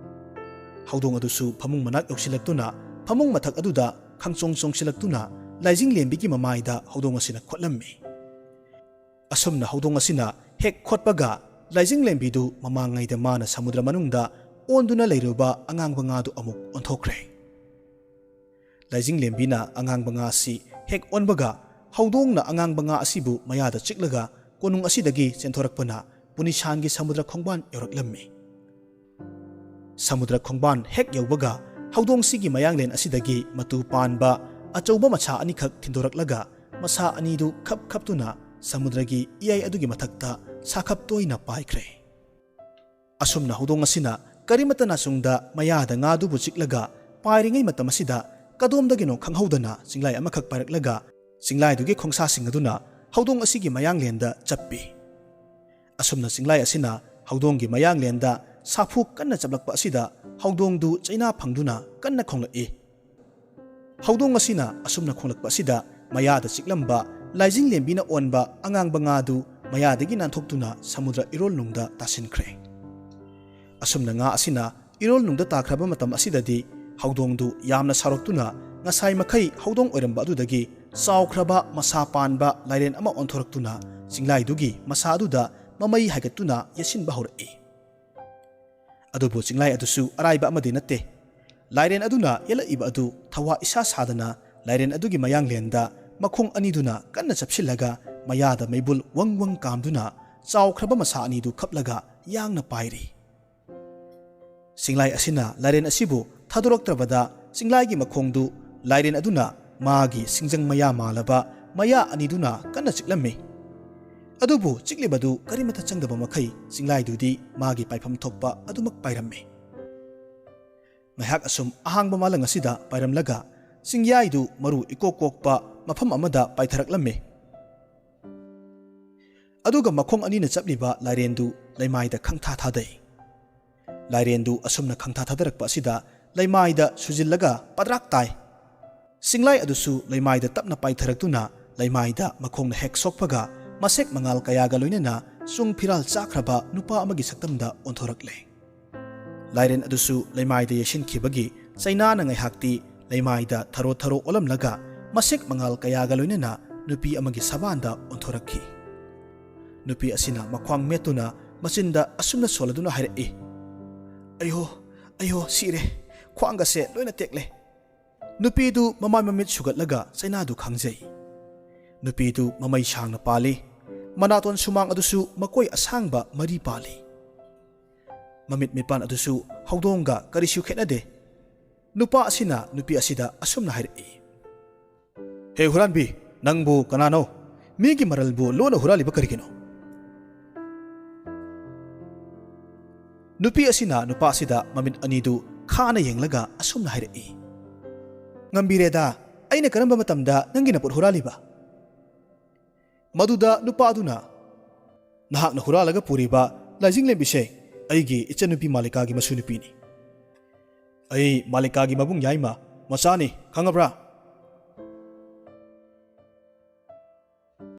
ꯍꯧꯗꯣꯡ ꯑꯗꯨꯁꯨ ꯐꯃꯨꯡ ꯃꯅꯥꯛ ꯌꯧꯁꯤꯜꯂꯛꯇꯨꯅ ꯐꯃꯨꯡ ꯃꯊꯛ ꯑꯗꯨꯗ ꯈꯪꯆꯣꯡ ꯆꯣꯡꯁꯤꯜꯂꯛꯇꯨꯅ ꯂꯥꯏꯖꯤꯡꯂꯦꯝꯕꯤꯒꯤ ꯃꯃꯥꯏꯗ ꯍꯧꯗꯣꯡ ꯑꯁꯤꯅ ꯈꯣꯠꯂꯝꯃꯤ꯫ ꯑꯁꯨꯝꯅ ꯍꯧꯗꯣꯡ ꯑꯁꯤꯅ ꯍꯦꯛ ꯈꯣꯠꯄꯒ ꯂꯥꯏꯖꯤꯡꯂꯦꯝꯕꯤꯗꯨ ꯃꯃꯥꯡꯉꯩꯗ ꯃꯥꯅ ꯁꯃꯨꯗ꯭ꯔ ꯃꯅꯨꯡꯗ ꯑꯣꯟꯗꯨꯅ ꯂꯩꯔꯨꯕ ꯑꯉꯥꯡꯕ ꯉꯥꯗꯨ ꯑꯃꯨꯛ ꯑꯣꯟꯊꯣꯛꯈ꯭ꯔꯦ꯫ ꯂꯥꯏꯖꯤꯡꯂꯦꯝꯕꯤꯅ ꯑꯉꯥꯡꯕ ꯉꯥ ꯑꯁꯤ ꯍꯦꯛ ꯑꯣꯟꯕꯒ ꯍꯧꯗꯣꯡꯅ ꯑꯉꯥꯡꯕ ꯉꯥ ꯑꯁꯤꯕꯨ ꯃꯌꯥꯗ ꯆꯤꯛꯂꯒ ꯀꯣꯅꯨꯡ ꯑꯁꯤꯗꯒꯤ ꯆꯦꯟꯊꯣꯔꯛꯄꯅ ꯄꯨꯅꯤꯁꯥꯟꯒꯤ ꯁꯃꯨꯗ꯭ꯔ ꯈꯣꯡꯕꯥꯟ ꯌꯧꯔꯛꯂꯝꯃꯤ꯫ ꯁꯃꯨꯗ꯭ꯔ ꯈꯣꯡꯕꯥꯟ ꯍꯦꯛ ꯌꯧꯕꯒ ꯍꯧꯗꯣꯡꯁꯤꯒꯤ ꯃꯌꯥꯡꯂꯦꯟ ꯑꯁꯤꯗꯒꯤ ꯃꯇꯨ ꯄꯥꯟꯕ ꯑꯆꯧꯕ ꯃꯁꯥ ꯑꯅꯤꯈꯛ ꯊꯤꯟꯗꯣꯔꯛꯂꯒ ꯃꯁꯥ ꯑꯅꯤꯗꯨ ꯈꯞ ꯈꯞꯇꯨꯅ ꯁꯃꯨꯗ꯭ꯔꯒꯤ ꯏꯌꯥꯏ ꯑꯗꯨꯒꯤ ꯃꯊꯛꯇ ꯁꯥꯈꯞ ꯇꯣꯏꯅ ꯄꯥꯏꯈ꯭ꯔꯦ꯫ ꯑꯁꯨꯝꯅ ꯍꯧꯗꯣꯡ ꯑꯁꯤꯅ ꯀꯔꯤꯃꯠꯇ ꯅꯥꯆꯨꯡꯗ ꯃꯌꯥꯗ ꯉꯥꯗꯨꯕꯨ ꯆꯤꯛꯂꯒ ꯄꯥꯏꯔꯤꯉꯩ ꯃꯇꯝ ꯑꯁꯤꯗ ꯀꯗꯣꯝꯗꯒꯤꯅꯣ ꯈꯪꯍꯧꯗꯅ ꯆꯤꯡꯂꯥꯏ ꯑꯃꯈꯛ ꯄꯥꯏꯔꯛꯂꯒ ꯆꯤꯡꯂꯥꯏꯗꯨꯒꯤ ꯈꯣꯡꯁꯥꯁꯤꯡ ꯑꯗꯨꯅ ꯍꯧꯗꯣꯡ ꯑꯁꯤꯒꯤ ꯃꯌꯥꯡꯂꯦꯟꯗ ꯆꯞꯄꯤ꯫ ꯑꯁꯨꯝꯅ ꯆꯤꯡꯂꯥꯏ ꯑꯁꯤꯅ ꯍꯧꯗꯣꯡꯒꯤ ꯃꯌꯥꯡꯂꯦꯟꯗ ꯁꯥꯐꯨ ꯀꯟꯅ ꯆꯞꯂꯛꯄ ꯑꯁꯤꯗ ꯍꯧꯗꯣꯡꯗꯨ ꯆꯩꯅꯥ ꯐꯪꯗꯨꯅ ꯀꯟꯅ ꯈꯣꯡꯂꯛꯏ꯫ ꯍꯧꯗꯣꯡ ꯑꯁꯤꯅ ꯑꯁꯨꯝꯅ ꯈꯣꯡꯂꯛꯄ ꯑꯁꯤꯗ ꯃꯌꯥꯗ ꯆꯤꯛꯂꯝꯕ ꯂꯥꯏꯖꯤꯡꯂꯦꯝꯕꯤꯅ ꯑꯣꯟꯕ ꯑꯉꯥꯡꯕ ꯉꯥꯗꯨ ꯃꯌꯥꯗꯒꯤ ꯅꯥꯟꯊꯣꯛꯇꯨꯅ ꯁꯃꯨꯗ꯭ꯔ ꯏꯔꯣꯜꯅꯨꯡꯗ ꯇꯥꯁꯤꯟꯈ꯭ꯔꯦ꯫ ꯑꯁꯨꯝꯅ ꯉꯥ ꯑꯁꯤꯅ ꯏꯔꯣꯜꯅꯨꯡꯗ ꯇꯥꯈ꯭ꯔꯕ ꯃꯇꯝ ꯑꯁꯤꯗꯗꯤ ꯍꯧꯗꯣꯡꯗꯨ ꯌꯥꯝꯅ ꯁꯥꯎꯔꯛꯇꯨꯅ ꯉꯁꯥꯏ ꯃꯈꯩ ꯍꯧꯗꯣꯡ ꯑꯣꯏꯔꯝꯕ ꯑꯗꯨꯗꯒꯤ ꯆꯥꯎꯈ꯭ꯔꯕ ꯃꯁꯥ ꯄꯥꯟꯕ ꯂꯥꯏꯔꯦꯟ ꯑꯃ ꯑꯣꯟꯊꯣꯔꯛꯇꯨꯅ ꯆꯤꯡꯂꯥꯏꯗꯨꯒꯤ ꯃꯁꯥ ꯑꯗꯨꯗ ꯃꯃꯩ ꯍꯥꯏꯒꯠꯇꯨꯅ ꯌꯦꯠꯁꯤꯟꯕ ꯍꯧꯔꯛꯏ꯫ ꯑꯗꯨꯕꯨ ꯆꯤꯡꯂꯥꯏ ꯑꯗꯨꯁꯨ ꯑꯔꯥꯏꯕ ꯑꯃꯗꯤ ꯅꯠꯇꯦ꯫ ꯂꯥꯏꯔꯦꯟ ꯑꯗꯨꯅ ꯌꯦꯜꯂꯛꯏꯕ ꯑꯗꯨ ꯊꯋꯥ ꯏꯁꯥ ꯁꯥꯗꯅ ꯂꯥꯏꯔꯦꯟ ꯑꯗꯨꯒꯤ ꯃꯌꯥꯡꯂꯦꯟꯗ ꯃꯈꯣꯡ ꯑꯅꯤꯗꯨꯅ ꯀꯟꯅ ꯆꯞꯁꯤꯜꯂꯒ ꯃꯌꯥꯗ ꯃꯩꯕꯨꯜ ꯋꯪ ꯋꯪ ꯀꯥꯝꯗꯨꯅ ꯆꯥꯎꯈ꯭ꯔꯕ ꯃꯁꯥ ꯑꯅꯤꯗꯨ ꯈꯞꯂꯒ ꯌꯥꯡꯅ ꯄꯥꯏꯔꯤ꯫ ꯆꯤꯡꯂꯥꯏ ꯑꯁꯤꯅ ꯂꯥꯏꯔꯦꯟ ꯑꯁꯤꯕꯨ ꯊꯥꯗꯣꯔꯛꯇ꯭ꯔꯕꯗ ꯆꯤꯡꯂꯥꯏꯒꯤ ꯃꯈꯣꯡꯗꯨ ꯂꯥꯏꯔꯦꯟ ꯑꯗꯨꯅ ꯃꯥꯒꯤ ꯁꯤꯡꯖꯪ ꯃꯌꯥ ꯃꯥꯜꯂꯕ ꯃꯌꯥ ꯑꯅꯤꯗꯨꯅ ꯀꯟꯅ ꯆꯤꯛꯂꯝꯃꯤ꯫ ꯑꯗꯨꯕꯨ ꯆꯤꯛꯂꯤꯕꯗꯨ ꯀꯔꯤꯃꯠꯇ ꯆꯪꯗꯕ ꯃꯈꯩ ꯆꯤꯡꯂꯥꯏꯗꯨꯗꯤ ꯃꯥꯒꯤ ꯄꯥꯏꯐꯝ ꯊꯣꯛꯄ ꯑꯗꯨꯃꯛ ꯄꯥꯏꯔꯝꯃꯤ꯫ ꯉꯥꯏꯍꯥꯛ ꯑꯁꯨꯝ ꯑꯍꯥꯡꯕ ꯃꯥꯂꯪ ꯑꯁꯤꯗ ꯄꯥꯏꯔꯝꯂꯒ ꯆꯤꯡꯌꯥꯏꯗꯨ ꯃꯔꯨ ꯏꯀꯣꯛ ꯀꯣꯛꯄ ꯃꯐꯝ ꯑꯃꯗ ꯄꯥꯏꯊꯔꯛꯂꯝꯃꯤ꯫ ꯑꯗꯨꯒ ꯃꯈꯣꯡ ꯑꯅꯤꯅ ꯆꯞꯂꯤꯕ ꯂꯥꯏꯔꯦꯟꯗꯨ ꯂꯩꯃꯥꯏꯗ ꯈꯪꯊꯥ ꯊꯥꯗꯩ꯫ ꯂꯥꯏꯔꯦꯟꯗꯨ ꯑꯁꯨꯝꯅ ꯈꯪꯊꯥ ꯊꯥꯗꯔꯛꯄ ꯑꯁꯤꯗ ꯂꯩꯃꯥꯏꯗ ꯁꯨꯖꯤꯜꯂꯒ ꯄꯗ꯭ꯔꯥꯛ ꯇꯥꯏ꯫ ꯆꯤꯡꯂꯥꯏ ꯑꯗꯨꯁꯨ ꯂꯩꯃꯥꯏꯗ ꯇꯞꯅ ꯄꯥꯏꯊꯔꯛꯇꯨꯅ ꯂꯩꯃꯥꯏꯗ ꯃꯈꯣꯡꯅ ꯍꯦꯛ ꯁꯣꯛꯄꯒ ꯃꯁꯦꯛ ꯃꯉꯥꯜ ꯀꯌꯥꯒ ꯂꯣꯏꯅꯅ ꯆꯨꯡ ꯐꯤꯔꯥꯜ ꯆꯥꯈ꯭ꯔꯕ ꯅꯨꯄꯥ ꯑꯃꯒꯤ ꯁꯛꯇꯝꯗ ꯑꯣꯟꯊꯣꯔꯛꯂꯦ꯫ ꯂꯥꯏꯔꯦꯟ ꯑꯗꯨꯁꯨ ꯂꯩꯃꯥꯏꯗ ꯌꯩꯁꯤꯟꯈꯤꯕꯒꯤ ꯆꯩꯅꯥꯅ ꯉꯥꯏꯍꯥꯛꯇꯤ ꯂꯩꯃꯥꯏꯗ ꯊꯔꯣ ꯊꯔꯣ ꯑꯣꯜꯂꯝꯂꯒ ꯃꯁꯦꯛ ꯃꯉꯥꯜ ꯀꯌꯥꯒ ꯂꯣꯏꯅꯅ ꯅꯨꯄꯤ ꯑꯃꯒꯤ ꯁꯕꯥꯟꯗ ꯑꯣꯟꯊꯣꯔꯛꯈꯤ꯫ ꯅꯨꯄꯤ ꯑꯁꯤꯅ ꯃꯈ꯭ꯋꯥꯡ ꯃꯦꯠꯇꯨꯅ ꯃꯆꯤꯟꯗ ꯑꯁꯨꯝꯅ ꯁꯣꯜꯂꯗꯨꯅ ꯍꯥꯏꯔꯛꯏ, "ꯑꯩꯍꯣ, ꯑꯩꯍꯣ, ꯁꯤꯔꯦ꯫ ꯈ꯭ꯋꯥꯡꯒꯁꯦ ꯂꯣꯏꯅ ꯇꯦꯛꯂꯦ꯫" ꯅꯨꯄꯤꯗꯨ ꯃꯃꯥꯏ ꯃꯃꯤꯠ ꯁꯨꯒꯠꯂꯒ ꯆꯩꯅꯥꯗꯨ ꯈꯪꯖꯩ꯫ ꯅꯨꯄꯤꯗꯨ ꯃꯃꯩ ꯁꯥꯡꯅ ꯄꯥꯜꯂꯤ꯫ ꯃꯅꯥꯇꯣꯟ ꯁꯨꯃꯥꯡ ꯑꯗꯨꯁꯨ ꯃꯀꯣꯏ ꯑꯁꯥꯡꯕ ꯃꯔꯤ ꯄꯥꯜꯂꯤ꯫ ꯃꯃꯤꯠ ꯃꯤꯄꯥꯟ ꯑꯗꯨꯁꯨ ꯍꯧꯗꯣꯡꯒ ꯀꯔꯤꯁꯨ ꯈꯦꯠꯅꯗꯦ꯫ ꯅꯨꯄꯥ ꯑꯁꯤꯅ ꯅꯨꯄꯤ ꯑꯁꯤꯗ ꯑꯁꯨꯝꯅ ꯍꯥꯏꯔꯛꯏ, "ꯍꯦ ꯍꯨꯔꯥꯟꯕꯤ, ꯅꯪꯕꯨ ꯀꯅꯥꯅꯣ? ꯃꯤꯒꯤ ꯃꯔꯜꯕꯨ ꯂꯣꯟꯅ ꯍꯨꯔꯥꯜꯂꯤꯕ ꯀꯔꯤꯒꯤꯅꯣ?" ꯅꯨꯄꯤ ꯑꯁꯤꯅ ꯅꯨꯄꯥ ꯑꯁꯤꯗ ꯃꯃꯤꯠ ꯑꯅꯤꯗꯨ ꯈꯥꯅ ꯌꯦꯡꯂꯒ ꯑꯁꯨꯝꯅ ꯍꯥꯏꯔꯛꯏ, "ꯉꯝꯕꯤꯔꯦꯗ, ꯑꯩꯅ ꯀꯔꯝꯕ ꯃꯇꯝꯗ ꯅꯪꯒꯤ ꯅꯄꯣꯠ ꯍꯨꯔꯥꯜꯂꯤꯕ?" ꯃꯗꯨꯗ ꯅꯨꯄꯥ ꯑꯗꯨꯅ, "ꯅꯍꯥꯛꯅ ꯍꯨꯔꯥꯜꯂꯒ ꯄꯨꯔꯤꯕ ꯂꯥꯏꯖꯤꯡꯂꯦꯝꯕꯤꯁꯦ ꯑꯩꯒꯤ ꯏꯆꯟꯅꯨꯄꯤ ꯃꯥꯂꯤꯀꯥꯒꯤ ꯃꯁꯨ ꯅꯨꯄꯤꯅꯤ꯫ ꯑꯩ ꯃꯥꯂꯤꯀꯥꯒꯤ ꯃꯕꯨꯡ ꯌꯥꯏꯃ ꯃꯆꯥꯅꯤ, ꯈꯪꯉꯕ꯭ꯔꯥ?